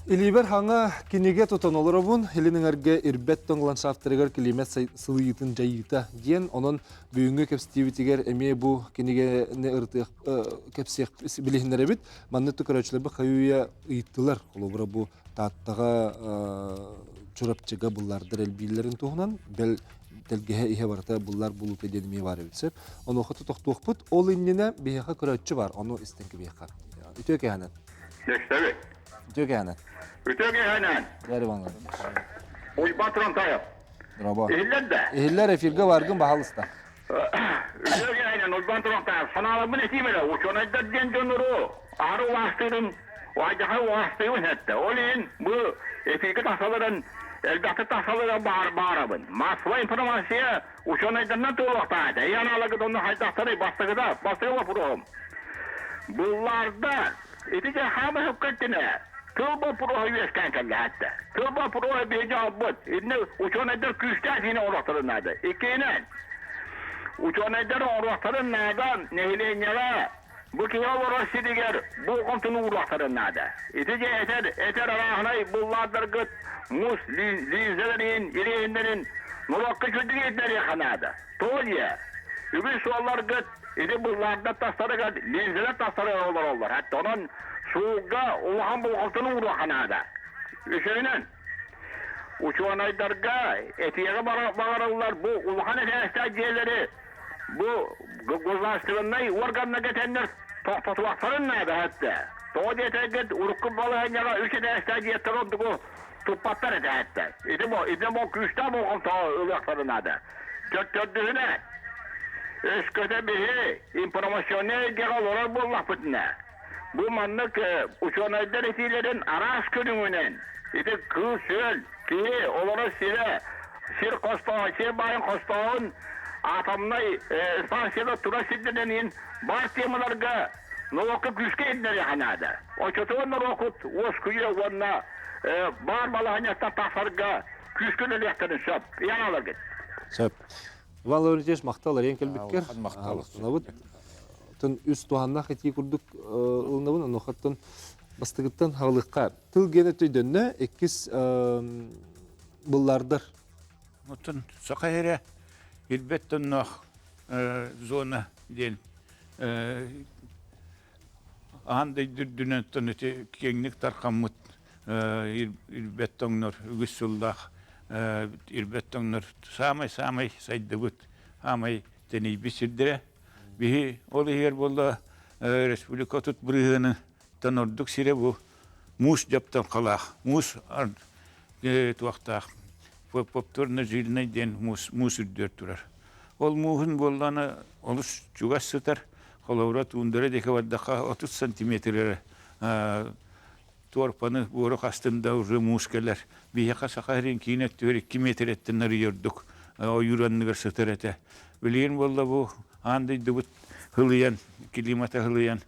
Илиибэр хаҥа кинигэ тутан олоробун, илин эҥэргэ ирбэт тоҥ ландшафтарыгар килиимэт сылыйыытын дьайыыта диэн, онон бүгүҥҥү кэпсэтиибитигэр эмиэ бу кинигэни ырытыах кэпсиэх билиһиннэрэбит. Маннык көрөөччүлэрбит хайы-үйэ ыйыттылар. Холобура бу Тааттаҕа Чурапчыга быллаардар элбииллэрин туһунан бэл тэлгэһэ иһэ барыта быллаар булуута диэн эмиэ баар эбит сөп. Онуоха тохтуохпут. Ол иннинэ биһиэхэ көрөөччү бар, ону истэн кэбиһиэххэ. Үтүө кэһэнэн. Кэстэбит. Үтүө кэһэнэн. Үтүө кэһэнэн. Бәрі баңа. Уйбан Турантаев. Дорообо. Иһиллэр да? Иһиллэр эфиргэ баргын баһалыста. Үтүө кэһэнэн Уйбан Турантаев. Санааларбын этиим эрэ, учуонайдар диэн дьоннору аһары убаастыырым Уһайдаха уһаастыыбын эттэ. Ол иһин бу эфиргэ тахсаларын элбэхтик тахсалара баар баарабын. Массовая информация учуонайдарынан туолуохтаах этэ. Эн аналогы онно хайдахтарый бастакыда бастакы вопроһум. Булларда ити дьэ хаама хөккөттүнэ тыл боппуруоһа үөскээн кэллэ этте. Тыл боппуруоһа биһиги албыт. Итини учуонайдар күүстээх киһини оҥоруохтарын наада. Иккиһинэн учуонайдар оҥоруохтарын наада нэһилиэнньэҕэ Бу киһи олорор сиригэр болҕомтону ууруохтарын наада. Ити дьэ этэр, этэр арааһынай буллаардаргыт муус линзэлэрин, ириэһиннэрин норуокка үчүгэйдик иһитинэриэххэ наада. Тоҕо диэ? Үгүс суолларгыт ити буллаардар тастарыгар линзэлэр тастарыгар олороллор. Хатта онон суолга улахан болҕомтону ууруохха наада. Үсүһүнэн, учуонайдарга этиэҕи баҕарыллар бу улахан этээстээх дьиэлэри Бу государственнай уорганнарга этэннэр тохтотуохтарын наада этэ. Тоҕо диэтэргит урукку балаһыанньаҕа үс этээстээх дьиэттэр ордугу туппаттар этэ этэ. Ити бу ити бу күүстээх болҕомтоҕо ылыахтарын наада. Төрдүһүнэ өскөтө биһи информационнай эйгэҕэ олорор буоллахпытына бу маннык учуонайдар этиилэрин араас көрүҥүнэн ити кыыл-сүөл, киһи олорор сирэ, сир хостооһун, сир баайын хостооһун атомнай станцияда турар сирдэринэн иһин баар темаларга норуокка күүскэ иһитиннэриэххэ наада. Оччотугар норуоккут уоскуйуо уонна баар балаһыанньаттан тахсарга күүскэ үлэлиэхтэрин сөп. Ыйаҥаларгыт. Сөп. Иван Лаврентьевич, махтал эрийэн кэлбиккэр. Махтал. Ылынабыт. Үс туһаннаах этии курдук ылынабын. Онуохаттан бастыгыттан хаалыахха. Тыл гиэнэ өйдөннө, иккис быллаардар. Оттон саха эрэ ирбэт тонноох зона диэн аан дойду үрдүнэн ити киэҥник тархаммыт ирбэт тоҥнор үгүс сыллаах ирбэт тоҥнор саамай-саамай сайдыбыт, саамай тэнийбит сирдэрэ. Биһи ол иһигэр буолла республика 30 бырыһыаныттан ордук сирэ бу муус дьапталҕалаах, муус туохтаах повторно-жильный диэн муус, муус үрдүгэр турар. Ол мууһун буоллаҕына олус чугас сытар, холобура туундара диэки бардахха 30 сантиметр эрэ туорпаны буору хастын да уже муус кэлэр. Биһиэхэ Саха сирин киин өттүгэр 2 миэтэрэттэн арыйа ордук ойуур анныгар сытар этэ. Билигин буолла бу аан дойдубут һылыйан, климата һылыйан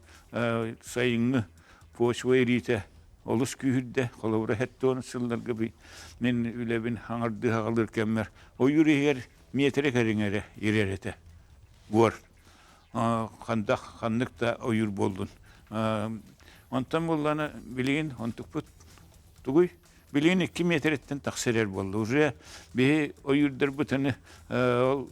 сайыҥҥы почва ириитэ олус күүһүрдэ. Холобура, 70 сылларга мин үлэбин хаҥардыы хаҕалыыр кэммэр ойуур иһигэр миэтэрэ кэриҥэ эрэ ирэр этэ. Буор. Хандах, ханнык да ойуур буоллун. Онтон буоллаҕына билигин онтукпут тугуй? Билигин 2 метреттен тахсар эр буолла. Уже биһи ойуурдарбытыны ол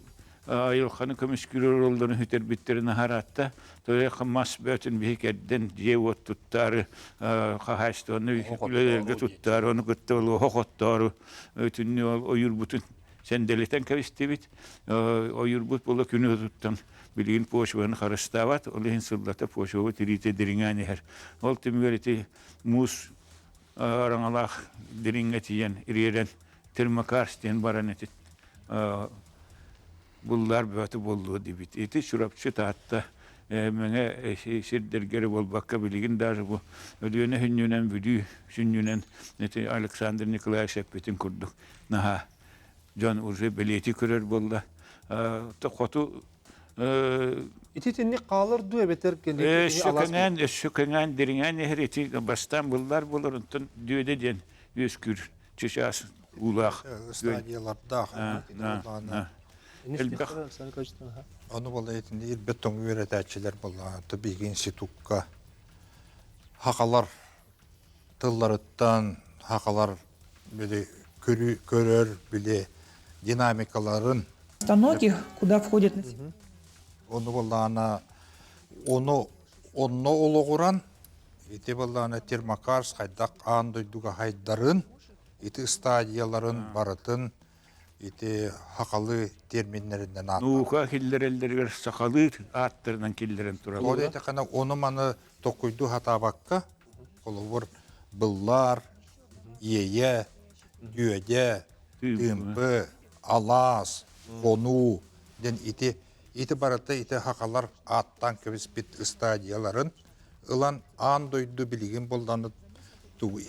айылҕаны көмүскүүр ороллорун сүтэрбиттэрин аһараатта. Тоҕо мас бөтүн биһи кэрдэн дьиэ-уот туттаары, хаһаайыстыбаны үлэлэргэ туттаары, ону кытта ол оһох оттоору бүтүннүү ол ойуурбутун сэндэлитэн кэбистибит. Ойуурбут буола күнү туттан билигин почваны харыстаабат, ол иһин сыллата почвабыт тириитэ дириҥээн иһэр. Ол түмүгэр ити муус араҥалаах дириҥҥэ тиийэн ириэрэн термокарст диэн баран ити буллар бөтө буоллуо дибит. Ити Чурапчы Таатта Мэҥэ сирдэргэ эрэ буолбакка билигин даже бу Өлүөнэ сүнньүнэн Бүлүү сүнньүнэн ити Александр Николаевич эппитин курдук наһаа дьон уже бэлиэтии көрөр буолла. Хоту Ити итинник хаалар дуу эбэтэр Өссө кэҥээн, өссө кэҥээн, дириҥээн иһэр ити бастаан быллар буолар, онтон дүөдэ диэн үөскүүр чычаас уулаах. Стадиялардаах. Элбэх. Ону буолла итинни ирбэт тоҥ үөрэтээччилэр буолла биһиги институкка хахалар тылларыттан хахалар били көрөр били динамикаларын Стоногих, куда входит Ону буоллаҕына ону онно олоҕуран ити буоллаҕына термокарст хайдах аан дойдуга хайдарын ити стадияларын барытын ити хахалы терминнэринэн ааттанар. Наука киллэрэллэригэр сахалыы ааттарынан киллэрэн тураллар. Ол этиххинэ ону-маны токуйдуу сатаабакка, холобур, быллар, иэйэ, дүөдэ, тыымпы, алаас, хонуу диэн ити ити барыта ити хахалар ааттаан кэбиспит ыстадияларын ылан аан дойду билигин булланы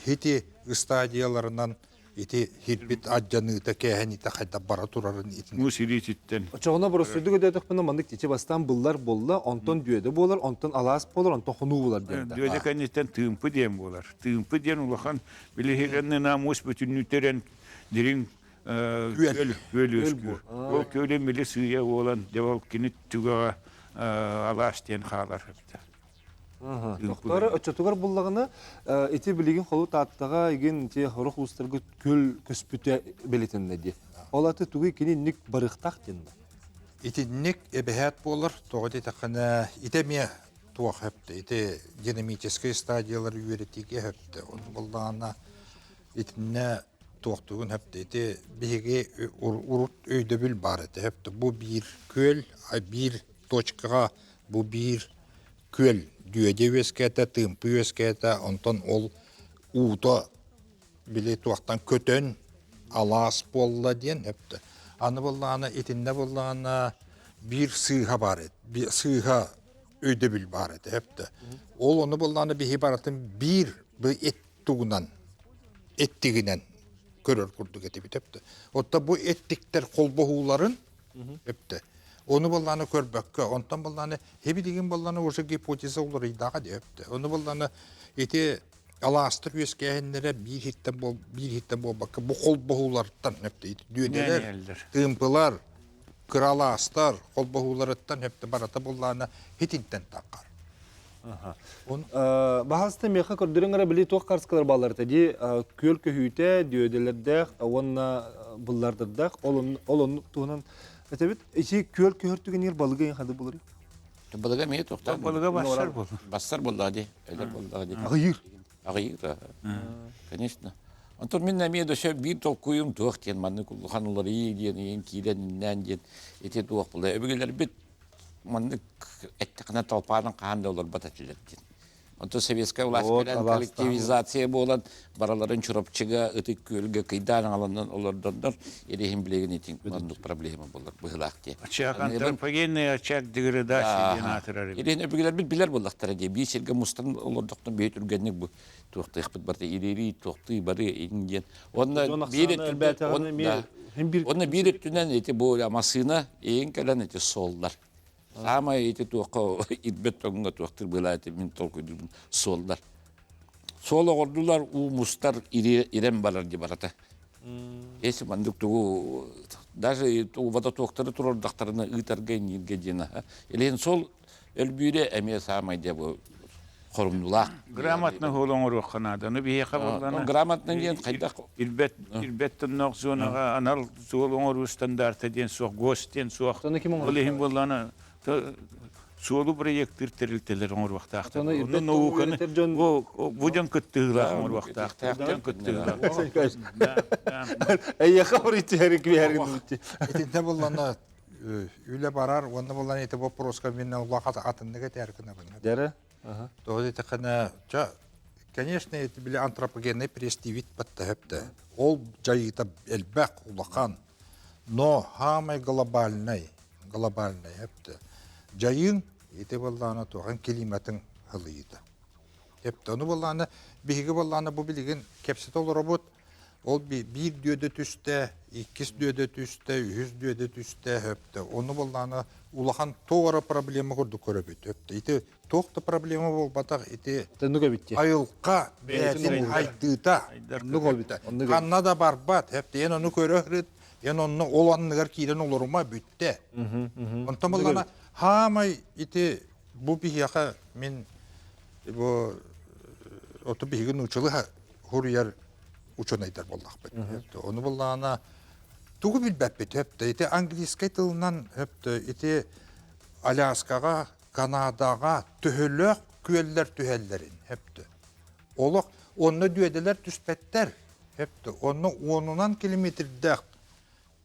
ити ыстадияларынан ити хирбит адьаныыта кээһэниитэ хайдах бара турарын итин Муус илиититтэн. Очоҕуна боростуйдук өйдөөтөхпүнэ маннык тичи бастаан быллар буолла, онтон дүөдэ буолар, онтон алаас буолар, онтон хонуу буолар диэн да. Дүөдэ кэнниттэн тыымпы диэн буолар. Тыымпы диэн улахан билиһирэннэ муус бүтүннүүтэрэн дириҥ күөл күөл үөскүүр. Ол күөлү мили сыыйа буолан дьэ ол кини түгэҕэ алаас диэн хаалар. Тохтор оччотугар буллаҕына ити билигин холу Тааттаҕа игин ити хорох уустарга күл көспүтэ бэлитиннэ дии. Ол аты тугуй кини инник барыахтаах диэн да. Итинник эбэһээт буолар, тоҕо диэтэххинэ ити эмиэ туох өптө, ити динамическай стадиялары үөрэтиигэ өптө. Ону буоллаҕына итиннэ туохтугун өптө, ити биһиги урут өйдөбүл баар этэ өптө. Бу биир күөл, биир точкаҕа бу биир күөл дүөдэ үөскээтэ, тыымпы үөскээтэ, онтон ол уута били туохтан көтөн алаас буолла диэн өптө. Аны буоллаҕына итиннэ буоллаҕына биир сыыһа баар эт, сыыһа өйдөбүл баар этэ өптө. Ол ону буоллаҕына биһи барытын биир бу эт тугунан эттигинэн көрөр курдук этибит өптө. Отто бу эттиктэр холбоһууларын Өптө. Ону болланы көрбөккө, онтон болланы хебилигин болланы уже гипотеза уларыйдаҕа де өптө. Ону болланы ити алаастар үөскээһиннэрэ биир хиттен бол биир хиттен буолбакка бу холбоһуулартан өптө дүөдэлэр, тыымпылар, кыралаастар холбоһууларыттан өптө барата боллаана хитинтен таххар. Баһаста миэхэ көрдөрөн эрэ били туох харыскалар бааллар дии күөл көһүүтэ, дүөдэлэрдээх уонна быллардардаах ол ол оннук туһунан этэбит. Ити күөл көһөр түгэнигэр балыга ин хады булар. Балыга эмиэ туохтаах. Балыга бассар буолла. Бассар буолла дии. Өлөр буолла дии. Аҕыйыыр. Аҕыйыыр. Конечно. Онтон мин эмиэ да сөп биир толкуйум туох диэн маннык улахан уларыйыы диэн ийэн киирэн иннээн диэн ити туох буолла. Өбүгэлэрбит маннык эттэххинэ толпаанан хаһан да олорбот этилэр диэн. Онтон советскай власть кэлэн коллективизация буолан бараларын Чурапчыга, Ытык Күөлгэ кыйдаан аҥаланан олордоннор ириһин билигин итин маннык проблема болар быһылаах диye. Очаг антропогенный очаг деградация диэн аатырар эбит. Ириһин өбүгэлэрбит билэр буоллахтара дии. Биир сиргэ мустан олордохтон биир түргэнник бу туохтыахпыт барыта ириэрии туохтыы бары иҥ диэн. Онно биир Онно биир өттүнэн ити бу массыына иин кэлэн ити суоллар. Саамай ити туохха ирбэт тоҥҥо туохтур быылаа ити мин толкуйдуурбун суоллар. Суол оҕордулар уу мустар ирэн барар ди барата. Если маннык тугу даже водотоктары турордахтарына ыытарга инииргэ диэн аха. Илин суол өлбүүрэ эмиэ саамай дьэ бу. Хорумнулаах. Грамотно суол оҥоруохха наада. Аны биһиэхэ буоллаҕына грамотно диэн хайдах ирбэт ирбэт тонноох зонаҕа анал суол оҥоруу стандарта диэн суох, ГОСТ диэн суох. Ол иһин буоллаҕына суолу проектыыр тэрилтэлэр оҥоруохтаахтар. Ону науканы бу дьон кыттыылаах оҥоруохтаахтар. Дьон кыттыылаах. Эйиэхэ хоруйдуһары күһэрин Итинтэ буллана үлэ барар уонна буллан ити вопроска мин улахан атыннык этээр гынабын. Дәрі? Тоҕо диэтэххинэ, ча, конечно, ити били антропогенный престивит баттаһыпты. Ол дьайыыта элбэх, улахан. Но самый глобальный, глобальный эпти. Дьайыың ити буоллаҕына туохан климатын ылыйыта. Эпти. Ону буоллаҕына биһиги буоллаҕына бу билигин кэпсэтэ олоробут. Ол биир дүөдэ түстэ, иккис дүөдэ түстэ, үһүс дүөдэ түстэ, өптө. Ону буоллаҕына улахан туох эрэ проблема курдук көрөбүт. Өптө. Ити туох да проблема буолбатах, ити айылҕа бэйэтин айдыыта. Ханна да барбат. Өптө. Эн ону көрө сырыт, эн онно ол анныгар киирэн олорума бүттэ. Онтон буоллаҕына хаамай ити бу биһиэхэ мин бу оту биһиги нууччалыы хуруйар учуонайдар буоллахпыт. Ону буллаҕына тугу билбэппит өптө ити английскай тылынан өптө ити Аляскаҕа, Канадаҕа төһөлөөх күөллэр түһэллэрин өптө. Олох онно дүөдэлэр түспэттэр өптө. Онно уонунан километрдээх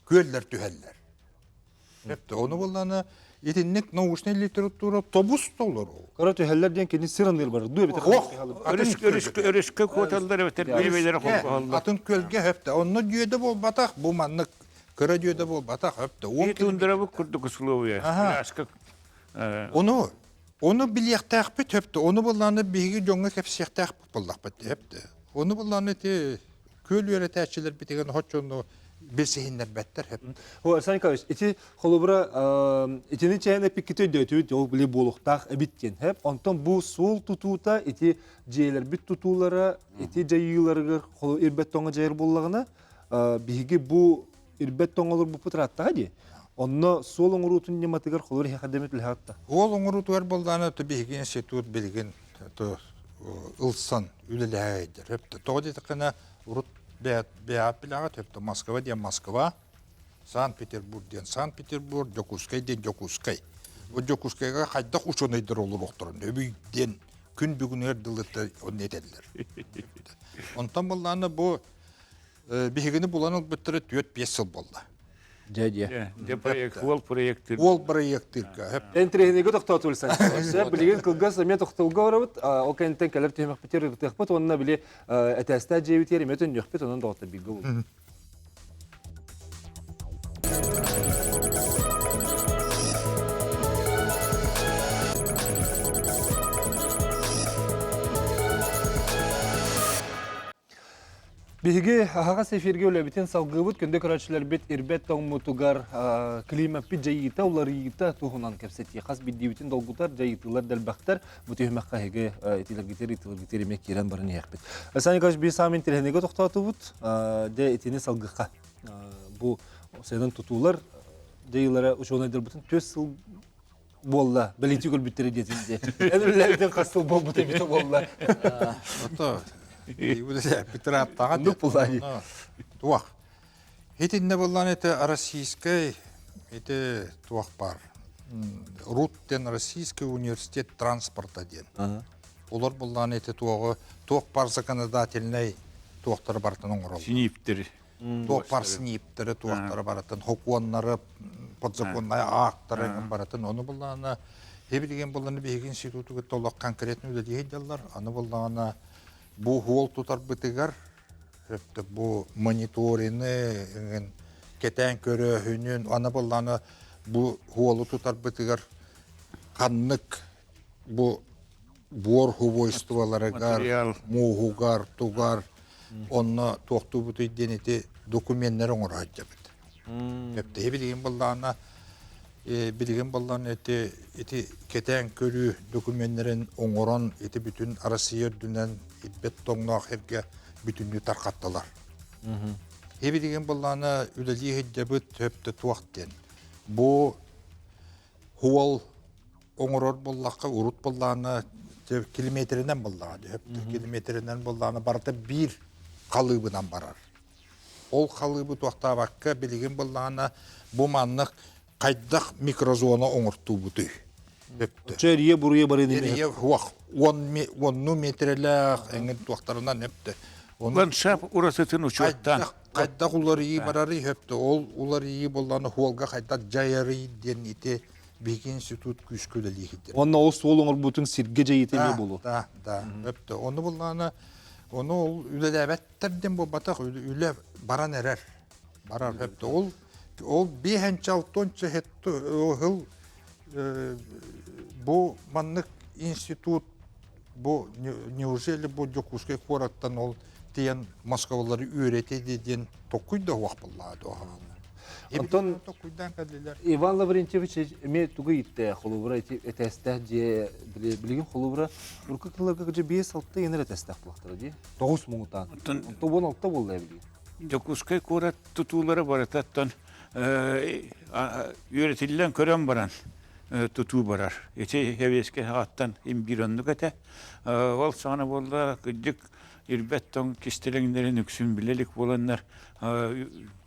күөллэр түһэллэр. Өптө ону булланы итинник научнай литература тобус толору. Кыра түһэллэр диэн кини сир анныыр бар. Дуу эбитэ Өрүскэ өрүскэ куоталлар эбэтэр бэйэлэрэ холбоһоллор. Атын күөлгэ өптө. Онно дьүөдэ буолбатах, бу маннык кыра дьүөдэ буолбатах өптө. Он тундрабыт курдук условия. Ону ону билиэхтээхпит өптө. Ону булланы биһиги дьоҥҥо кэпсиэхтээхпит буоллахпыт өптө. Ону булланы ити күөл үөрэтээччилэрбитигэр хоччону билсиһиннэрбэттэр. О, Александр Николаевич, ити холобура итини чэйэн эппиккити өйдөөтүбүт, ол били буолуохтаах эбит диэн. Хэп, онтон бу суол тутуута ити дьиэлэрбит тутуулара ити дьайыыларыгар ирбэт тоҥо дьайар буоллаҕына, биһиги бу ирбэт тоҥолорбуппут ырааттаҕа дии. Онно суол оҥоруутун ньыматыгар холобур иһэхэрдэмит үлэһэҕит Суол оҥоруутугар буоллаҕына, биһиги институт билигин ылсан үлэлэһэ Тоҕо диэтэххинэ, урут бэйэҕит билэҕит, өптө Москва диэн Москва, Санкт-Петербург диэн Санкт-Петербург, Дьокуускай диэн Дьокуускай. Бу Дьокуускайга хайдах учуонайдар олоруохтарын өбүй диэн күн бүгүнүгэр дылыта онно этэллэр. Онтон буоллаҕына бу биһигини булан ылбыттара 4-5 сыл буолла. Дьэ, дьэ. Дьэ, проект, уол проектыр. Уол проектырга. Энтриһинигэ тохтоотул сан. Сөп, билигин кылгас эмиэ тохтолго барабыт. Ол кэнниттэн кэлэр түһүмэхпитигэр ырытыахпыт уонна били этээстээх дьиэбитигэр эмиэ төннүөхпүт, онон доҕоттор бииргэ буолуо. Биһиги аһаҕас эфиргэ үлэбитин салгыыбыт. Күндү көрөөччүлэрбит ирбэт тоҥмутугар климаппыт дьайыыта, уларыйыыта туһунан кэпсэтии. Хас биирдиибитин долгутар, дьайыытыылар дэлбэхтэр. Бу түһүмэххэ эһиги итилэргитир, итилэргитир эмиэ киирэн баран иһиэхпит. Александр Николаевич, биир саамай интэриэһинэйгэ тохтоотубут. Дьэ, итини салгыхха. Бу сайдан тутуулар дьайыылара учуонайдарбытын түөс сыл буолла бэлитии көрбүттэрэ диэтин дии эн үлэлээбитин хас сыл буолбут эбитэ буолла ото Петрааттаҕа туох итиннэ буллан ити российскай ити туох бар РУТ диэн Российский университет транспорта диэн олор буллан ити туоҕу туох бар законодательнай туохтары барытын оҥороллор синиптери туох бар СНИПтэри туохтары барытын хокуоннары подзаконнай аактары барытын ону буллаҕына билигин булланы биһиги институту кытта олох конкретно үлэлии сылдьаллар аны буллаҕына бу хуол тутарбытыгар бу мониторины кэтээн көрөөһүнүн аны буллаҕына бу хуолу тутарбытыгар ханнык бу буор свойстволарыгар, мууһугар, тугар, онно туохтуубутуй диэн ити докуменнары оҥоро сылдьабыт. Эптэһи билигин буоллаҕына билигин буоллаҕына ити ити кэтээн көрүү докуменнарын оҥорон ити бүтүн Россия үрдүнэн ирбэт тоҥноох эргэ бүтүннүү тарҕаттылар. Билигин буоллаҕына үлэлии сылдьабыт өптө туох диэн. Бу хуол оҥорор буоллахха урут буоллаҕына. Километринэн буллаҕа дөп. Километринэн буллаҕына барыта биир халыыбынан барар. Ол халыыбы туохтаабакка билигин буллаҕына бу маннык хайдах микрозона оҥортуубутуй? Өптө. Чэ эрийэ буруйа барыын Эрийэ уох 10 метрэлээх эҥин туохтарынан өптө. Оны Ландшафт уратытын учуоттаан. Хайдах уларыйыы барарый өптө. Ол уларыйыы болланы хуолга хайдах дьайарый диэн ити биһиги институт күүскэ үлэлииһитир. Онно ол суол оҥорбутун сиргэ дьайыыта эмиэ буолуо. Да, да, өптө. Ону буллаана ону ол үлэлээбэттэр диэн буолбатах, үлэ баран эрэр. Барар өптө. Ол ол биэһэнчэ алтонча хыл бу маннык институт бу неужели бу Дьокуускай куораттан ол тиийэн Москвалары үөрэтэ диэн токуй да уох буллаа дуоһаҕана. Онтон токуйдаан кэллилэр. Иван Лаврентьевич эмиэ тугу иттэ холобура ити этээстээх дьиэ билигин холобура урукку кылларга дьэ 5-6 енер этээстээх буолахтара дии. 9 муҥутаан. Оттон 16 буолла билигин. Дьокуускай куорат тутуулара барытаттан үөрэтиллэн көрөн баран тутуу барар. Ити сэбиэскэй саҕаттан имбиир оннук этэ. Ол саҕана буолла кырдьык ирбэт тоҥ кистэлэҥнэрин үксүн билэ илик буоланнар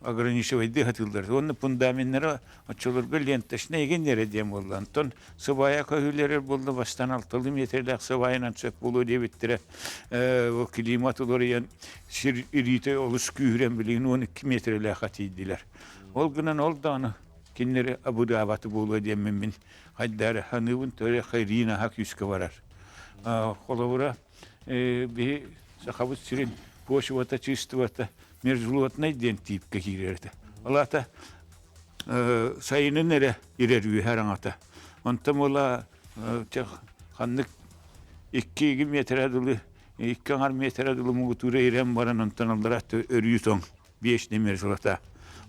ограничивайдыы сатыыллар. Уонна фундаменнара оччолорго ленточнай игин эрэ диэн буолла. Онтон сыбаайа көһүүлэрэр буолла бастаан алталыы миэтэрэлээх сыбаайанан сөп буолуо диэбиттэрэ. Климат уларыйан сир ириитэ олус күүһүрэн билигин 12 миэтэрэлээххэ тиийдилэр. Ол гынан ол даҕаны кинилэри абыраабаты буолуо диэммин мин хайдары саныыбын төрө Ирина аһа күүскэ барар. Холобура, биһи Сахабыт сирин почвата, чистовата мерзлотнай диэн тиипкэ киирэр этэ. Ол аата сайынын эрэ ирэр үөһэ араҥата. Онтон буола ханнык 2 метрэ дылы 2 аҥар метрэ дылы муҥутуура ирэн баран онтон аллара өрүү тоҥ вечный мерзлота.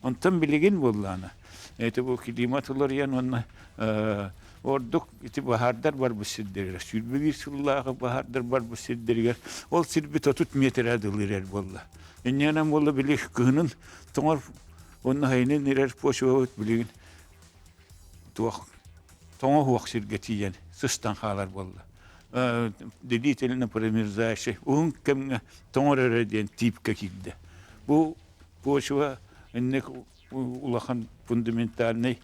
Онтон билигин буоллаана это бу климат уларыйан уонна ордук ити баһаардар барбыт сирдэригэр 21 сыллааҕы баһаардар барбыт сирдэригэр ол сирбит 30 метрэ дылы ирэр буолла. Инньэнэн буолла били кыһынын тоҥор уонна сайынын ирэр почвабыт билигин туох тоҥо сиргэ тиийэн сыстан хаалар буолла. Длительно промерзающий уһун кэмҥэ тоҥор эрэ диэн тиипкэ киирдэ. Бу почва инник улахан фундаментальный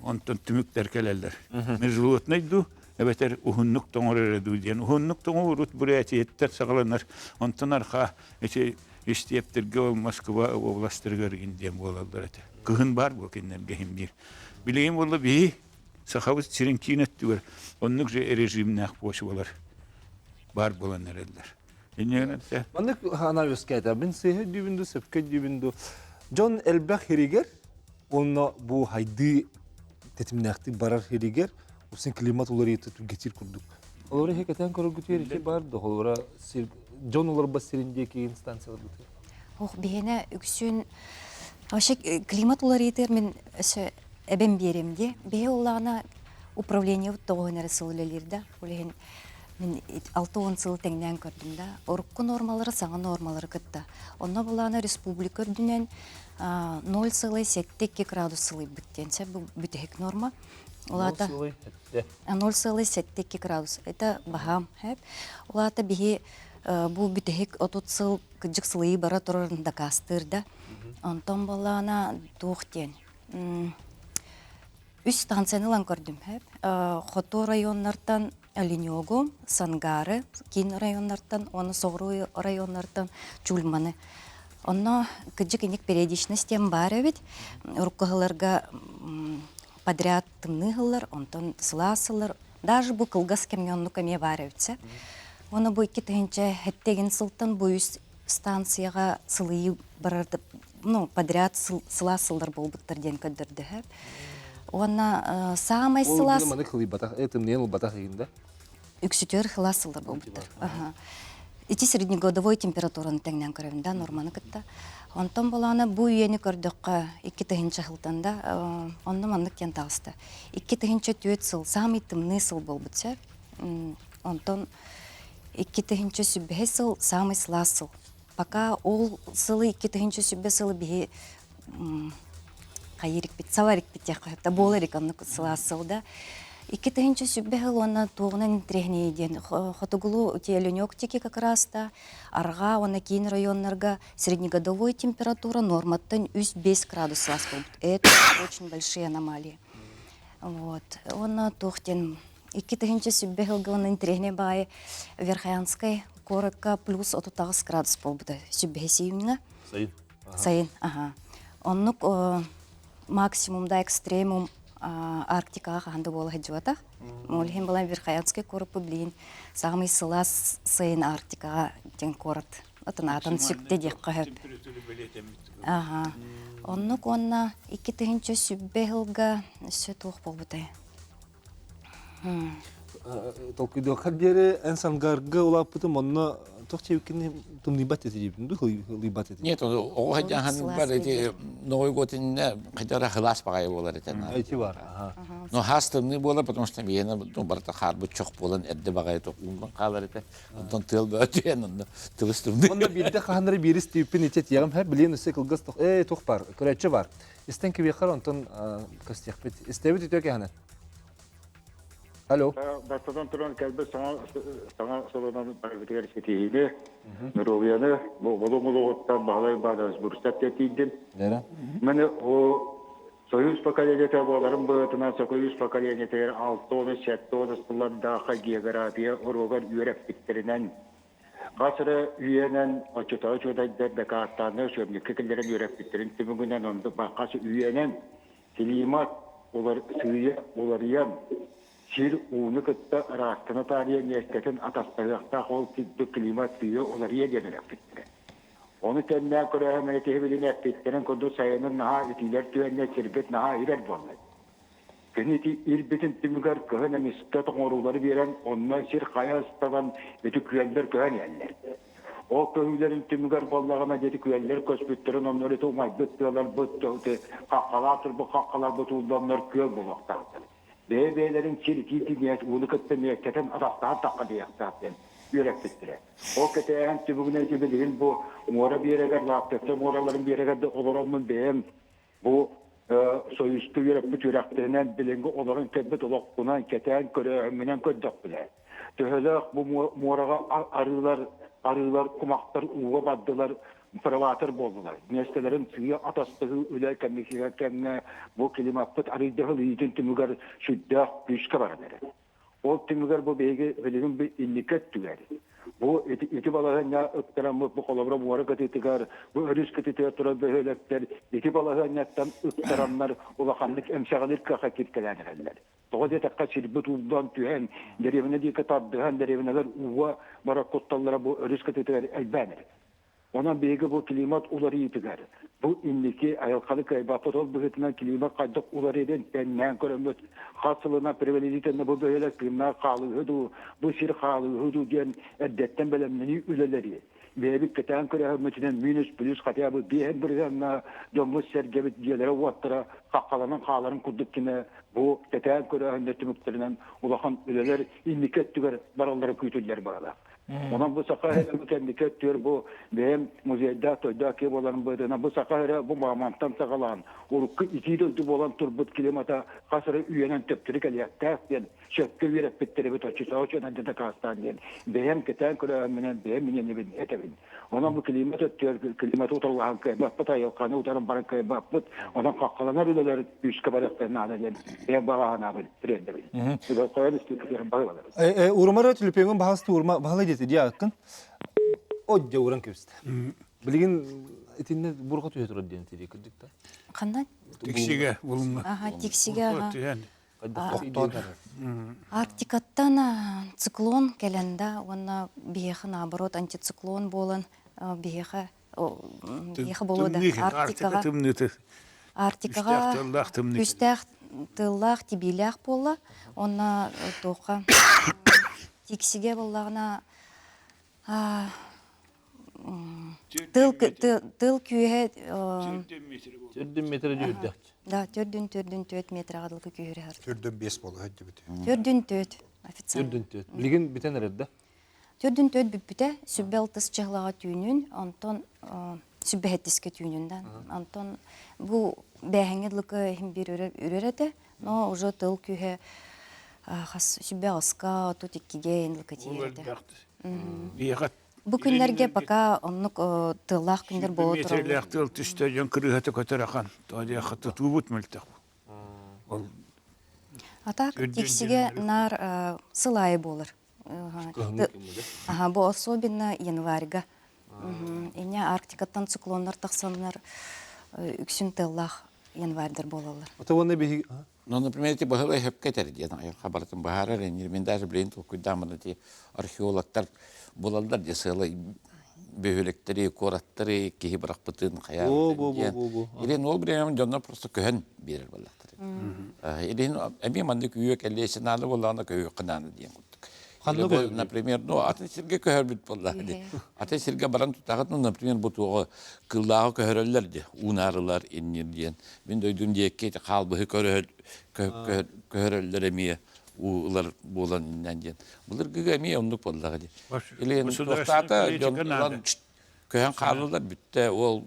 онтон түмүктэр кэлэллэр. Межлотный дуу эбэтэр уһуннук тоҥор эрэ дуу диэн. Уһуннук тоҥор урут Бурятияттан саҕаланар. Онтон арха ити истиэптэргэ ол Москва областарыгар диэн буолаллар этэ. Кыһын баар буо кинилэргэ иһин биир. Билигин буолла биһи Сахабыт сирин киин өттүгэр оннук же режимнээх почвалар баар буолан эрэллэр. Инньэ Маннык анаа үөскээтэ. Мин сыыһа өйдүүбүн дуу, сөпкө өйдүүбүн дуу. Дьон элбэх хиригэр уонна бу хайдыы тэтимнээхтик барар хиригэр усын климат уларыйыыта түргэтиир курдук. Олору иһи кэтээн көрөргүтүгэр ити бар да холобура сир дьон олорбот сирин диэки инстанцияларбытыгар. Ох, биһиэнэ үксүн вообще климат уларыйыытыгар мин өссө эбэн биэриэм дии. Биһи уллаҕына управлениебыт тоҕуһун эрэ сыл үлэлиир да. Ол иһин мин 60 сыл тэҥнээн көрдүм да. Урукку нормалары саҥа нормалары кытта. Онно булаана республика үрдүнэн 0,72 градус сылыйбыт диэн сөп бу бүтэһик норма. Ол аата 0,72 градус. Это баһаам. Ол аата биһи бу бүтэһик 30 сыл кырдьык сылыйыы бара турарын дакаастыыр да. Онтон буоллаҕына туох диэн Үс станцияны ылан көрдүм. Хоту районнартан Оленегу, Сангары, киин районнартан уонна соҕуруу районнартан Чульманы. Онно кыдьык иник периодичность диэн баар эбит. Урукку сылларга подряд тымныы сыллар, онтон сылаас сыллар. Даже бу кылгас кэмҥэ оннук эмиэ баар эбит. Уонна бу 2007 сылтан бу үс станцияҕа сылыйыы барар ну подряд сылаас сыллар буолбуттар диэн көрдөрдөһө. Уонна саамай сылаас... Маны кылыйбатах, тымныйан ылбатах игин да? Үксүтүөр сылаас сыллар буолбуттар. Ити среднегодовой температураны тэҥнээн көрөбүн да, норманы кытта. Онтон болаана бу үйэни көрдөххө, 2000 сылтан да, онно маннык диэн таҕыста. 2004 сыл, саамай тымныы сыл буолбут сөп. Онтон 2005 сыл самый сылаас сыл. Пока ол сылы 2005 сылы биһи хайырикпит, саварикпит диэххэ буолар оннук сылаас сыл да. 2020 сыл уонна туоҕунан интэриэһинэй диэн хотугулуу Теленек тики как раз та арҕаа уонна киин районнарга среднегодовой температура норматтан 3-5 градус саас буолбут. Это очень большие аномалии. Вот. Уонна туох диэн 2020 сылга уонна интэриэһинэй баайы Верхоянскай куоракка плюс 38 градус буолбута сүбэһи июньҥа. Сайын. Сайын, аха. Оннук максимум да экстремум Арктикаҕа хаһан да буола сылдьыбатах. Ол иһин была Верхоянский куораппыт билигин саамай сылаас сайын Арктикаҕа диэн куорат атын аатын сүктэ диэххэ сөп. Аха. Оннук уонна 2020 сылга өссө туох буолбутай? Толкуйдуохха диэри эн Сангарга улааппытым онно туох чэбиккини тымныйбат этэ диэбитин дуу ылыйбат этэ. Нет, оҕо сылдьан бар эти Новый год иннинэ хотя хылаас баҕайы буолар этэ. Эти бар. Но хаас тымныы буолар, потому что биһиэнэ ну, барыта хаарбыт чох буолан эрдэ баҕайы ууллан хаалар этэ. Онтон тыал бөтүйэн онно тыбыс тымныы. Онно биирдэ хаһаннары биирис тииппин ичэ тиэҕим һэ билиэн өссө кылгас тох ээ туох бар көрөөччү бар. Истэн кибиэххэр онтон көстүөхпүт. Истэбит үтүө кэһэнэн. Алло. Бастатан туран кэлбит саҥа саҥа сылынан барыбытыгар ситиһиини, доруобуйаны, болуҥ олоҕуттан Баһылай Баадас Бурцев тиийдим. Мин о Союз поколениета буоларым быһыытынан Союз поколениетыгар 60-70 сыллардаахха география уруогар үөрэппиттэринэн хас эрэ үйэнэн оччотооҕу учуонайдар дакаастааннар учебникка киллэрэн үөрэппиттэрин түмүгүнэн оннук хас үйэнэн Климат улар сыыйа уларыйан, сир ууну кытта ыраастана таарыйа миэстэтин атастаһыахтаах ол курдук климат сыыйа уларыйа диэн эрэппиттэрэ. Ону тэҥнээн көрөөһүн киһи билин эппиттэрин курдук сайынын наһаа итиилэр түһэннэр сирбит наһаа ирэр буолла. Кини ити ирбитин түмүгэр кыһын эмискэ тоҥоруулары биэрэн онно сир хайа ыстанан ити күөллэр көһөн иһэллэр. Ол көһүүлэрин түмүгэр буоллаҕына диэти күөллэр көспүттэрин оннор ити умайбыт тыаларбыт хаххалаах турбут хаххаларбыт уулланнар күөл буолуохтаахтар. Бэйэ-бэйэлэрин сир итии ууну кытта миэстэтин атастаһан тахха диэхтээх диэн үөрэппиттэрэ. Ол кэтээһин түмүгүнэн ити билигин бу муора биэрэгэр Лаптевтар муораларын биэрэгэр да олороммун бэйэм бу Союзка үөрэппит үөрэхтэринэн билиҥҥи олорон кэлбит олохпунан кэтээн көрөөһүммүнэн көрдөхпүнэ, төһөлөөх бу муораҕа арыылар, арыылар, кумахтар ууга бардылар, фарватер буоллулар. Миэстэлэрин сыыйа атастаһыы үлэ кэмигэр кэмҥэ бу климаппыт арыйдаһыл иитин түмүгэр сүрдээх күүскэ баран эрэр. Ол түмүгэр бу биһиги билигин бу инники өттүгэр бу ити, ити балаһыанньа ыктараммыт бу холобура муора кытыытыгар, бу өрүс кытыытыгар турар бөһүөлэктэр ити балаһыанньаттан ыктараннар улаханнык эмсэҕэлиир кыахха кииртэлээн эрэллэр. Тоҕо диэтэххэ сирбит ууллан түһэн, дэриэбинэ диэки тардыһан, дэриэбинэлэр ууга барар кутталлара бу өрүс кытыытыгар элбээн эрэр. Онон биһиги бу климат уларыйыытыгар, бу инники айылҕаны кыайбаппыт ол быһыытынан климат хайдах уларыйарын тэҥнээн көрөммүт, хас сылынан привализительно бу бөһүөлэк тыыннаах хаалыыһы дуу, бу сир хаалыыһы дуу диэн эрдэттэн бэлэмнэнии үлэлэри бэйэбит кэтээн көрөөһүммүтүнэн минус плюс хотя бы биэһин бырыһыанна дьоммут-сэргэбит дьиэлэрэ-уоттара хаххаланан хааларын курдук гына бу кэтээн көрөөһүннэр түмүктэринэн улахан үлэлэр инники өттүгэр бараллара күүтүллэр баҕалаах. Онон бу саха эрэ бу кэнники өттүгэр бу бэйэм музейдаах тойдоох киһи буоларым быһыытынан бу саха эрэ бу мамонтан саҕалаан урукку итии дойду буолан турбут климата хас эрэ үйэнэн төптөрү кэлиэхтээх диэн сөпкө үөрэппиттэр эбит оччотооҕу дьон дакаастаан диэн бэйэм кэтээн көрөөммүнэн бэйэм миниэнибин этэбин. Онон бу климат өттүгэр климаты утарылаһан кыайбаппыт, айылҕаны утаран баран кыайбаппыт. Онон хаххаланар үлэлэр күүскэ барыахтарын наада диэн бэйэм баҕа санаабын тириэрдэбин. Хойон истиитигэр баҕаланабын. Урумара түлүпүөҥүн баһасты урма баһылай диэти диэ аккын. Оддьа уран кэбистэ. Билигин итиннэ бурга түһэ турар диэн тири кырдьык да. Ханна? Тиксигэ булунна. Аха, тиксигэ аха. Түһэн. Арктикаттан циклон кэлэн да уонна биһиэхэ наоборот антициклон буолан биһиэхэ биһиэхэ буолуо да Арктика тымныыты Арктикаҕа күүстээх тыаллаах тибиилээх буолла уонна туохха тиксигэ буоллаҕына Тыл тыл күүһэ Төрдүн метр дьүрдэх. Да, төрдүн төрдүн төрт метраҕа дылы күүһүрэ Төрдүн бес буола сылдьыбыт. Төрдүн төрт официально. Төрдүн төрт. Билигин бүтэн эрэр да? Төрдүн төрт бүппүтэ. Сүбэ алтыс чыһылаҕа түүнүн, онтон сүбэһэттискэ түүнүн да. Онтон бу бээһэҥҥэ дылыкы иһин биир үрэр этэ, но уже тыл күүһэ. Хас сүбэ аҕыска, 32-ге Ол этэ. Биэхэ Бу күннэргэ пока оннук тыаллаах күннэр буола тураллар. Метрлээх тыал түстэ дьон кырыыһата көтөр ахан. Тоҕо диэххэ тутуубут мөлтөх. Ол А так тиксиге наар сыл аайы буолар. Аха, бу особенно январьга. Инне Арктикаттан циклоннар тахсаннар үксүн тыаллаах январьдар буолаллар. Ата уонна биһиги Ну, например, эти баһылай хөпкө этэр диэн айылҕа барытын баһаарар эннир. Мин даже билигин толкуйдааммын ити археологтар булаллар дии сыалай бөһүөлэктэри, куораттары киһи бырахпытын хайаан диэн. Илин ол бириэмэм дьоннор просто көһөн биэрэр буоллахтар. Илин эмиэ маннык үйө кэлиэсин наада буоллаҕына көһүөххэ наада диэн курдук. Ханна Например, ну атын сиргэ көһөрбүт буоллаҕа дии. Атын сиргэ баран тутаҕыт, ну, например, бу туоҕу кыллааҕы көһөрөллөр дии, уунаарылар иннир диэн. Мин дойдум диэки хаалбыһы көһөрөллөр эмиэ уу ылар буолан иннэн диэн. Былыргыга эмиэ оннук буоллаҕа дии. Или туохтаата дьон ылан көһөн хааллылар бүттэ ол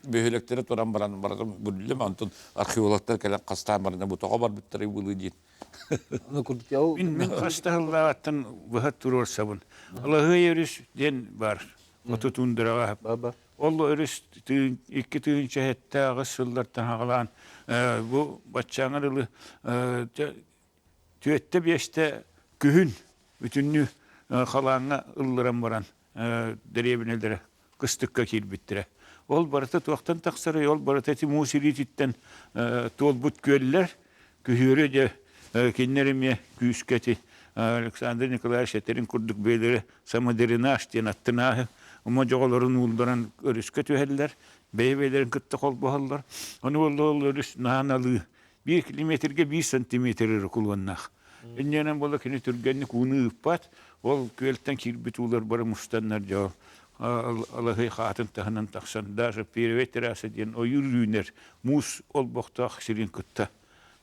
бөһүөлэктэрэ туран баран барытын бүллүм онтон археологтар кэлэн хастаан баран бу тоҕо барбыттарый былыы диэн. Мин мин хастаһыллааттан быһа туруорсабын. Алаһыай өрүс диэн бар. Оту тундраҕа. Ол өрүс 2007 сыллартан аҕалаан бу баччааҥар ылы түөттэ биэстэ күһүн бүтүннүү халааҥҥа ылларан баран дэриэбинэлэрэ кыстыкка киирбиттэрэ. Ол барыта туохтан тахсарый? Ол барыта ити муус илиититтэн туолбут күөллэр күһүөрү дьэ кинилэр эмиэ күүскэ ити Александр Николаевич этэрин курдук бэйэлэрэ самодренаж диэн аттынааһы модьоҕолорун уулларан өрүскэ түһэллэр, бэйэ-бэйэлэрин кытта холбоһоллор. Ону ол өрүс наһаа налыы биир километрга биир сантиметр эрэ кулуоннаах. Инньэнэн буола кини түргэнник ууну ыыппат, ол күөлтэн киирбит уулар бары мустаннар дьэ алаһый хаатын таһынан тахсан даже первый терраса диэн ойуур үүнэр муус олбохтоох сирин кытта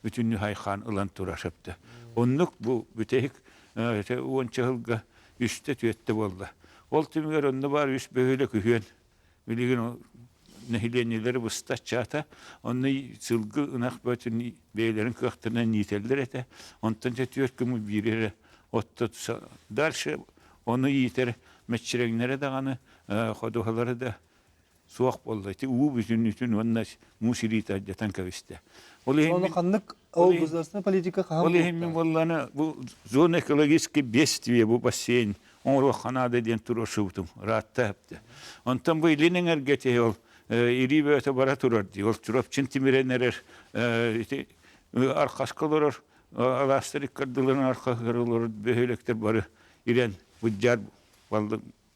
бүтүннүү хайхаан ылан турар сөптө. Оннук бу бүтэһик уонча сылга үстэ түөттэ буолла. Ол түмүгэр онно баар үс бөһүөлэк үһүөн билигин нэһилиэнньэлэри быста аччаата. Онно сылгы ынах бөтүн бэйэлэрин кыахтарынан иитэллэр этэ. Онтон дьэ түөрт күн биири эрэ отто дальше ону иитэр мэччирэҥнэрэ даҕаны ходуһалара да суох буолла. Ити уу бүтүннүүтүн уонна муус илиитэ алдьатан кэбистэ. Ол иһин Ону ханнык ол государственная политика хаһан Ол иһин мин буоллаана бу зона экологической бедствия бу бассейн оҥоруохха наада диэн туруорсубутум ыраатта эптэ. Онтон бу илин эҥэргэ ити ол ирии бөҕөтө бара турар дии. Ол Чурапчын тимирэн эрэр ити архаска олорор алаастар иккардыларын архаһыгар олорор бөһүөлэктэр бары ирэн быдьаар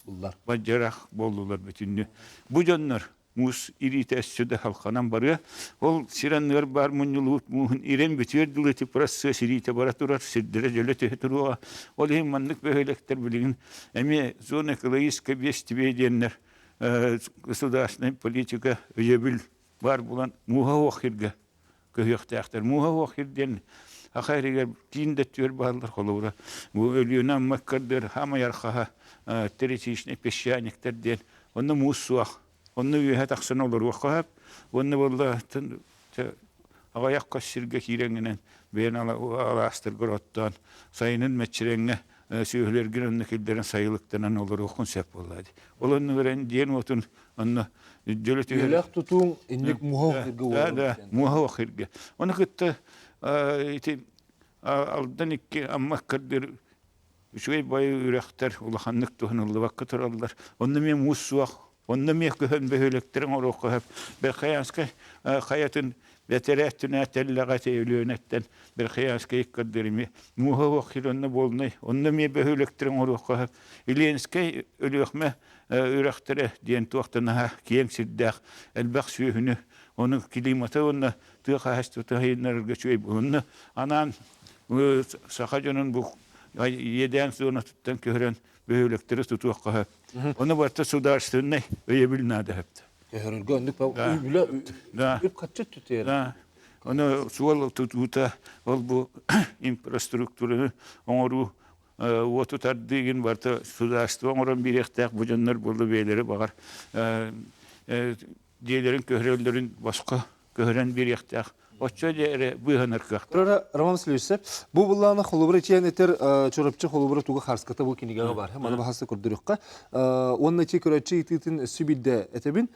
Буллар. Бадьарах буоллулар бүтүннүү. Бу дьоннор муус ириитэ өссө да халханан барыа. Ол сир анныгар баар мунньулубут мууһун ирэн бүтүөр дылы ити процесс ириитэ бара турар, сирдэрэ дьөлө түһэ туруоҕа. Ол иһин маннык бөһүөлэктэр билигин эмиэ зона экологической бедствия диэннэр государственная политика өйөбүл баар буолан мууһа суох сиргэ көһүөхтээхтэр. Мууһа суох сир диэн аха эригэр киин да өттүгэр бааллар холобура бу Өлүөнэ Амма ыккардыгар хаамай архаһа терричичный песчаниктар диэн онно муус суох. Онно үөһэ тахсан олоруохха сөп. Уонна буолла аҕыйах көс сиргэ киирэҥҥинэн бэйэн алаастаргар оттоон сайынын мэччирэҥҥэ сүөһүлэргин онно киллэрэн сайылыктанан олоруоххун сөп буолла дии. Ол оннугар эн диэн уотун онно дьөлө түһэр. Үөлэх тутууҥ инник муһа сиргэ Да, да, муһа сиргэ. Ону кытта ити Алдан икки Амма кырдыр үчүгэй байы үрэхтэр улаханнык туһаныллыбакка тураллар. Онно эмиэ муус суох. Онно эмиэ көһөн бөһүөлэктэрин оруохха сөп. Верхоянскай хайатын бэтэрээ өттүнэ тэллэҕэ Өлүөнэттэн Верхоянскай иккардыр эмиэ мууһа суох сир онно буолунай. Онно эмиэ бөһүөлэктэрин оруохха сөп. Ленскэй Өлүөхмэ үрэхтэрэ диэн туохта наһаа киэҥ сирдээх элбэх сүөһүнү ону климата уонна тыа хаһаайыстыбата сайыннарарга үчүгэй онно анаан саха дьонун бу иэдээн зонатыттан көһөрөн бөһүөлэктэри тутуохха сөп. Ону барыта судаарственнай өйөбүл наада сөп. Көһөрөргө оннук үлэ үп харчы түтүөр. Ону суол тутуута ол бу инфраструктураны оҥоруу уоту тардыыгын барыта судаарство оҥорон биэриэхтээх бу дьоннор буолла бэйэлэрэ баҕар дьиэлэрин көһөрөллөрүн босхо көһөрөн биэриэхтээх. Оччо эрэ быыһанар кыахтаах. Ра Роман Васильевич, бу буллаана холобура ичиэн этер Чурапчы холобура туга харската бу кинигэҕэ бар. Маны баһасы көрдөрүөххэ. Уонна ичи көрөччү итиитин өссө биирдэ этэбин.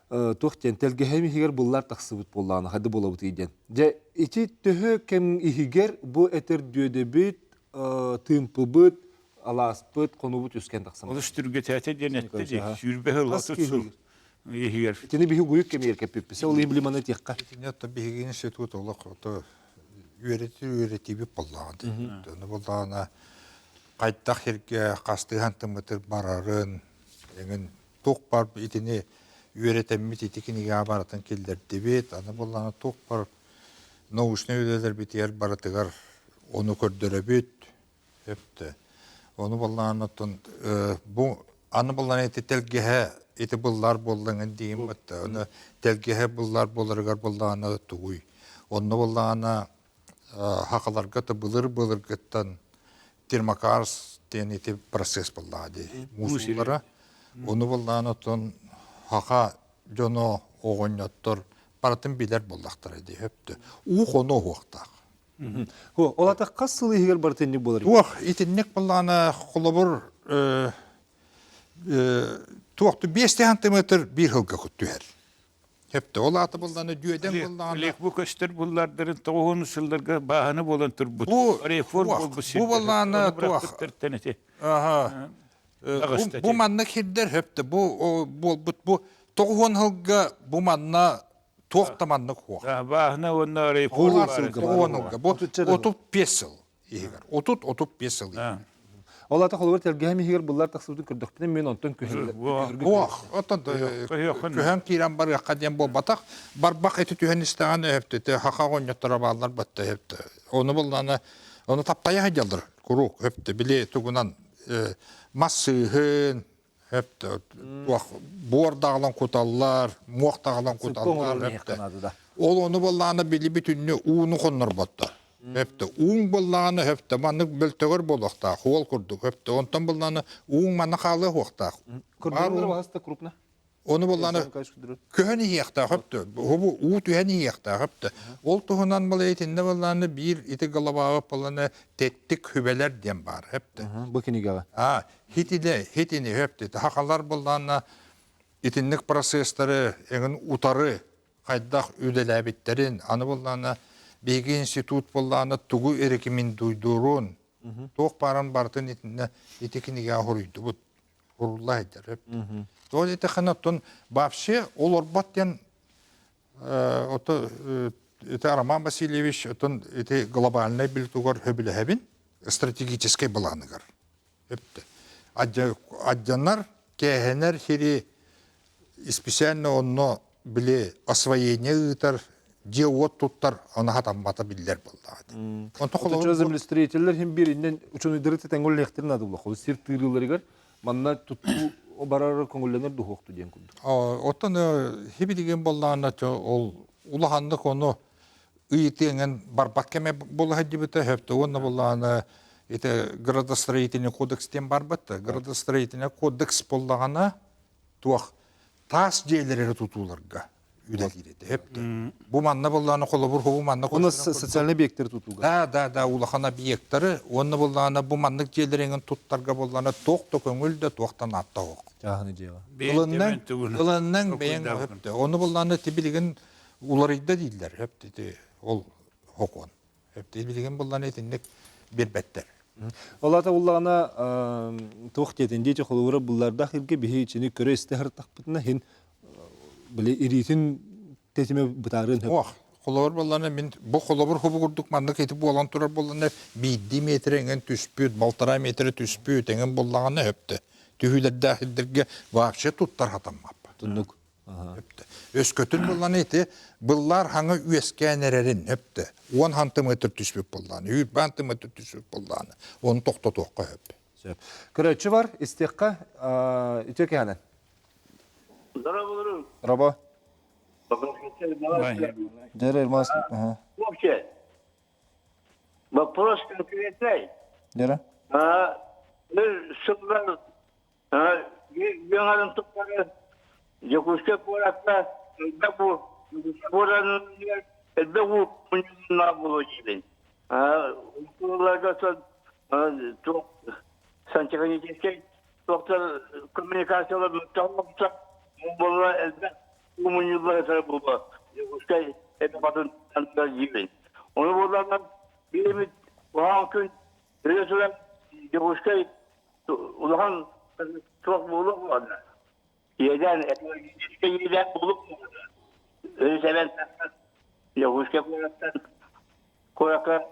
Туох диэн тэлгэһэм иһигэр буллар тахсыбыт буоллаҕына хайды буолабыт диэн. Дьэ ити төһө кэм иһигэр бу этер дүөдэбит, тыымпыбыт, алааспыт, хонуубут үскэн тахсан. Олус түргэтээтэ диэн этте дии. Сүүрбэ сыл 30 сыл иһигэр. Итини биһи гуйук кэмигэр кэппиппит. Ол иһин били маны этиэххэ. Итини отто биһиги институт олох ото үөрэтир үөрэтиибит буоллаҕа дии. Ону буоллаҕына хайдах сиргэ хастыһан тыммытыр барарын, эҥин туох бар итини үөрэтэммит ити кинигэҕэ барытын киллэрдибит. Аны буоллаҕына туох бар научнай үлэлэрбитигэр барытыгар ону көрдөрөбүт. Өптө. Ону буоллаҕына оттон бу аны буоллаҕына ити тэлгэһэ ити быллаар буоллаҥын диим батта. Ону тэлгэһэ быллаар буоларыгар буоллаҕына тугуй? Онно буоллаҕына хахаларга да былыр-былыргыттан термокарс диэн ити процесс буоллаҕа дии. Муус уулара. Ону буоллаҕына оттон хаха дьоно оҕонньоттор барытын билэр буоллахтара дии. Өптө. Уу хоно уһуохтаах. Ол ата хас сыл иһигэр барыта инник буолар? Туох итинник буоллаҕына холобур туохту 5 сантиметр биир сылга түһэр. Хепте ол аата булланы дүөдэн буллаҕына Лек бу көстөр буллардарын тоҕуһун сылларга бааһына буолан турбут. Бу реформ буолбут Бу буллаана туох. Аха. Бу манна кирдер хөптө бу буолбут бу тоҕуһун сылга бу манна туох да маннык хуох. Бааһына уонна реформ бу 35 сыл иһигэр. 30-35 сыл иһигэр. Ол ата холобур тэлгэһэм иһигэр буллар тахсыбытын көрдөхпүнэ мен онтон көһөн Ох, оттон көһөн киирэн барыахха диэн буолбатах. Барбах ити түһэн истэҕин өһөптөтө хаха оҕонньотторо бааллар батта өһөптө. Ону буллана ону таптайа сылдьаллар куруук өптө били тугунан мас сыыһын өптө туох буор даҕалан куталлар, муох даҕалан куталлар өптө. Ол ону буоллаҕына били бүтүннүү ууну хоннорботтор. Өптө ууҥ буоллаҕына өптө маннык бөлтөгөр буолуохтаах, уол курдук өптө. Онтон буоллаҕына ууҥ манна хаалыа суохтаах. Көрдөрөр баһаста крупно. Ону буоллаҕына көһөн иһиэхтээх өптө. Бу уу түһэн иһиэхтээх өптө. Ол туһунан була итиннэ буоллаҕына биир ити головаҕа буоллаҕына тэттик хүбэлэр диэн баар өптө. Бу кинигэҕэ. А, хитиле, хитини өптө. Хахалар буоллаҕына итинник процесстары эҥин утары хайдах үлэлээбиттэрин, аны буоллаҕына биһиги институт буоллаҕына тугу рекомендуйдуурун, туох баарын барытын итиннэ ити кинигэҕэ хоруйдубут. Хурулла сылдьар. Ол итэххинэ оттон вообще олорбот диэн ото ити Роман Васильевич оттон ити глобальнай билтугар хөбүлэһэбин стратегическай былааныгар. Өптө. Адьанар, кээһэнэр сири специально онно били освоение ыытар, дьиэ-уот туттар ону хатаммата биллэр буоллаҕа. Онто холобур землестроителлэр хим бииринэн учуонайдары тэҥҥоллэхтэрин наада буолла. Сир тыырыыларыгар манна туттуу барар көҥүллэнэр дуһуохту диэн курдук. Оттон хибилигин боллаҕына ол улаханнык ону ыйытыаҥын барбат кэмэ буола сылдьыбыта сөптө уонна буоллаҕына ити градостроительный кодекс диэн барбат да градостроительный кодекс буоллаҕына туох таас дьиэлэр эрэ тутууларга үлэлиир этэ сөптө бу манна буоллаҕына холобур бу манна Уонна социальный объекттары тутууга да да да улахан объекттары уонна буоллаҕына бу маннык дьиэлэр эҥин туттарга буоллаҕына туох да көҥүл да туох да наатта суох чааһыны дьиэҕэ ылыннаҥ ылыннаҥ бэйэҥ сөптө ону буоллаҕына тибилигин уларыйда дииллэр хөп ити ол хокуон хөп билигин буллан итинник биэрбэттэр Ол ата буллаҕына туох диэтин диэти холобура буллардаах иргэ биһи ичини көрө истэ сырыттахпытына хин били ириитин тэтимэ бытаарыан хөп. Ох, холобур буллана мин бу холобур хубу курдук маннык ити буолан турар буллана биирдии метр эҥин түспүт, балтараа метр түспүт эҥин буллаҕына хөптө. Түһүүлэрдээх ирдэргэ вообще туттар хатаммаппа. Туннук. Өскөтүн буллан ити быллар хаҥа үөскээн эрэрин өптө. 10 сантиметр түспүт буллааны, 20 сантиметр түспүт буллааны. Оны тохтотуохха хөп. Сөп. Көрөөччү бар, истиэххэ үтүө кэһэнэн. Здорово, Раба. Дьэрэ, Ирмас. Вообще, вопрос конкретный. Дьэрэ. Сыллар Бүөҥэрин тухары Дьокуускай куоракка элбэх бу буранын. Элбэх уу мунньулуннаах буолуо диибин. Уларга туох сантехническэй туохтар коммуникациялар мөлтөх буолла элбэх уу мунньуллар буолла Дьокуускай эбэ хотун диибин. Ону буолларынан биир уһаан күн өрө туран Дьокуускай улахан туох буолуох буолла. Иэдээн экологическай иэдээн буолуох буолла. Өрүс эбэн тахсан Дьокуускай куораттан куоракка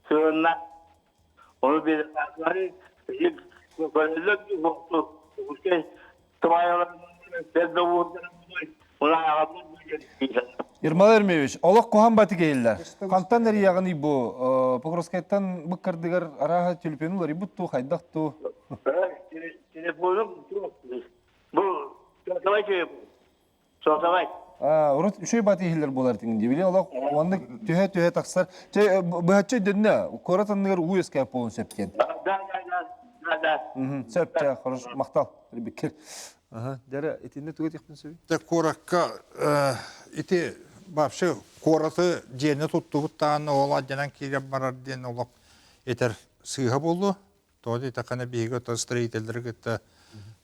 сыһынна. Ону биэрэпаатылары көрөллөр Дьокуускай сыбаайаларын бэл да Ермол Ермеевич, олох куһан баты кейиллер. Хантан эрияҕыный бу? Покровскайтан быккардыгар арааһа телефону уларыйбыт туу, хайдах туу? Телефону бу сотовай сотовай. Урут үчүгэй баты иһиллэр буолар тиҥ дии. Били олох оннук түһэ-түһэ тахсар. Чэ, быһаччы өйдөннө. Куорат анныгар уу үөскээп буолуон сөп диэн. Да, да, да, да, да. Сөп, чэ, хорошо, махтал. Ребеккер. Аха, дьэрэ, итиннэ тугу этиэхпин сөбүй? Дьэ, куоракка ити вообще куораты дьиэни туттубут даҕаны ол алдьанан киирэн барар диэн олох этэр сыыһа буолуо. Тоҕо диэтэххинэ биһиги оттон строителлэри кытта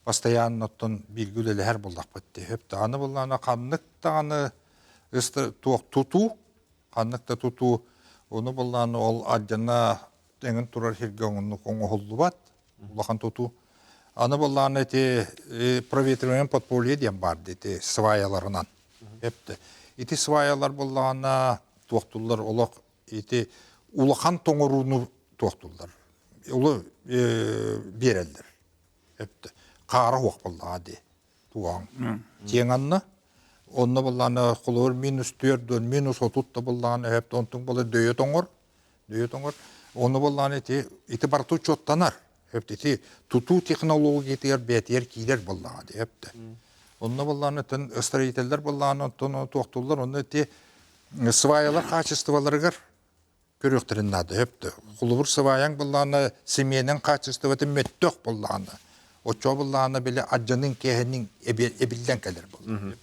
постоянно оттон бииргэ үлэлэһэр буоллахпыт дии. Сөп даҕаны буоллаҕына ханнык даҕаны туох тутуу, ханнык да тутуу ону буоллаҕына ол алдьана эҥин турар сиргэ оҥоннук оҥоһуллубат улахан тутуу. Аны буоллаҕына ити проветривание подполье диэн баар ити сваяларынан. Эпте. Ити сваялар буоллаҕына туохтуллар олох ити улахан тоҥорууну туохтуллар. Олу биэрэллэр. Эпте. Хаара хуох буоллаҕа дии. Туоҕаҥ. Тиэҥ анна. Онно буоллаҕына холобур минус 4 минус 30 да буоллаҕына эпте онтуҥ буолар дөйө тоҥор. Дөйө тоҥор. Ону буоллаҕына ити ити барыта учуоттанар. Ити тутуу технологиятыгар бэйэтигэр киирэр буоллаҕа дии эптэ. Онно буоллаҕына тын строителлэр буоллаҕына онтон туохтууллар онно ити сваялар качестволарыгар көрүөхтэрин наада өптө. Холобур сваяҥ буоллаҕына семенин качествотын мөттөх буоллаҕына оччо буоллаҕына били адьанын кээһинин эбиллэн кэлэр буолла.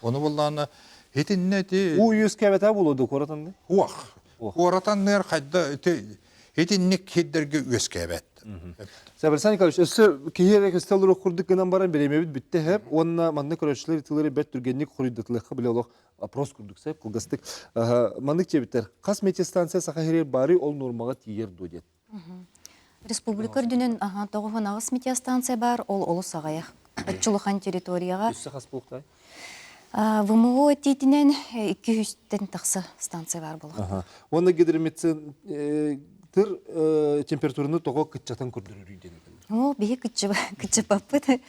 Ону буоллаҕына итиннэ ити Уу үөскээбэтэ буолуо дуо куоратанны? Уох. Куоратанныар хайда ити итинник сирдэргэ үөскээбэт. Александр Николаевич, өссө киһи эрэ көстө олоруох курдук гынан баран бириэмэбит бүттэ сөп уонна манна көрөөччүлэр ытыылары бэрт түргэнник хоруйдатылыахха били олох опрос курдук сөп кылгастык. Маннык диэбиттэр, хас метеостанция Саха сиригэр баарый ол нуормаҕа тиийэр дуо диэн. Республика үрдүнэн 98 метеостанция баар, ол олус аҕыйах. Оччулахан территорияҕа. Өссө хас буолуохтай? ВМО этиитинэн 200-тэн тахса станция баар буолуохтаах. Уонна гидромедицин тыр температураны тоҕо кыччатан көрдөрөрүй диэн этэллэр. О, биһи кыччаппаппыт.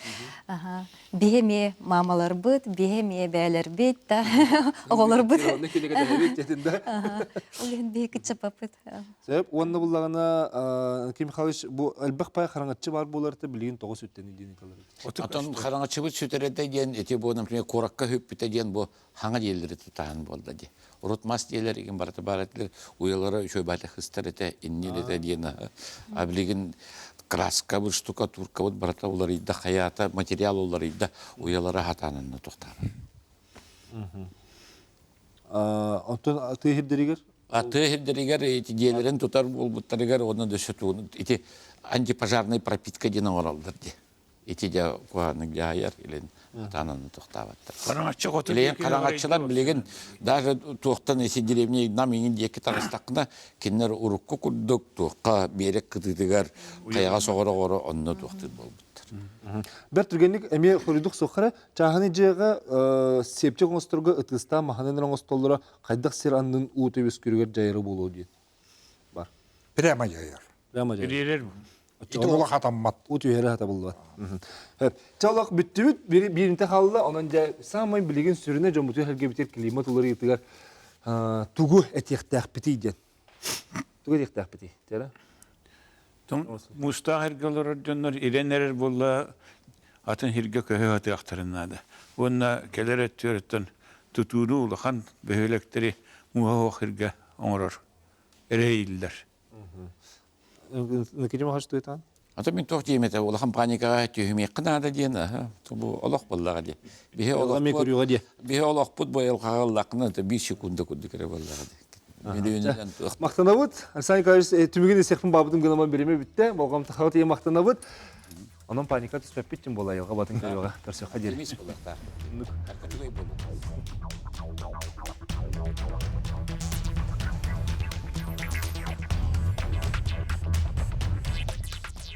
Биһи эмиэ маамаларбыт, биһи эмиэ бээлэрбит да, оҕолорбут. Онно кинигэ диэтин да. Ол иһин биһи кыччаппаппыт. Сөп. Уонна буллаҕына Ким Михайлович бу элбэх пай хараҥаччы баар буоларта билигин тоҕо сүттэн диэн этэлэр. Отон хараҥаччыбыт сүтэрэтэ диэн ити бу например куоракка хүппүтэ диэн бу хаҥа диэллэри тутаһан буолла ди. Урут мас диэлэр игин барыта баар этилэр уйалара үчүгэй баата хыстар этэ иннир этэ диэн а билигин краскабыт штукатуркабыт барыта уларыйда хайаата материал уларыйда уйалара хатаананна тохтаабат. Оттон тыа сирдэригэр? Тыа сирдэригэр ити дьиэлэрин тутар буолбуттарыгар уонна да ити антипожарный пропитка диэн оҥороллор дии. Ити дьэ куһаҕаннык дьаһайар илин атаананы тохтаабаттар. Хараҥаччы хоту Билигин хараҥаччылар билигин даже туохтан ити деревня нам иҥин диэки таҕыстаххына кинилэр урукку курдук туохха биэрэк кытыытыгар хайаҕа соҕоро-оҕоро онно туохтуур буолбуттар. Бэрт түргэнник эмиэ хоруйдук суоххара чааһыны дьиэҕэ сиэпчик оҥосторго ытыыстаан маһынан эрэ оҥостоллоро хайдах сир аннын уу үөскүүрүгэр дьайара буолуо диэн бар. Прямо дьайар. Прямо дьайар. Ириэрэр. Ити олох хатаммат. Уу түһэрэ хатабыллыбат. Чэ олох бүттүбүт, бииринтэ хаалла, онон дьэ саамай билигин сүрүнэ дьоммутугар сэргэбитигэр климат уларыйыытыгар тугу этиэхтээхпитий диэн. Тугу этиэхтээхпитий? Тера? Муустаах эргэ олорор дьоннор ирэн эрэр буолла атын сиргэ көһө сатыахтарын наада. Уонна кэлэр өттүөрүттэн тутууну улахан бөһүөлэктэри мууһа суох сиргэ оҥорор эрэйиллэр. Никитин Михайлович туйтаан? Ата мин туох диэм этэ, улахан паникаҕа түһүмиэххэ наада диэн, бу олох буоллаҕа дии. Биһи олохпут, биһи олохпут бу айылҕаҕа ыллаххына, биир секунда курдук эрэ буоллаҕа дии. Миллионунан туох. Махтанабыт. Александр Николаевич, түмүгүн исиэхпин баабытым гынаман бириэмэ бүттэ. Болҕомтоҕо тиийэ махтанабыт. Онон паника түспэппит тим буола айылҕа батын көрүөҕэ көрсүөххэ диэри. Оптимист буолуохтаах. Үчүгэй буолуо.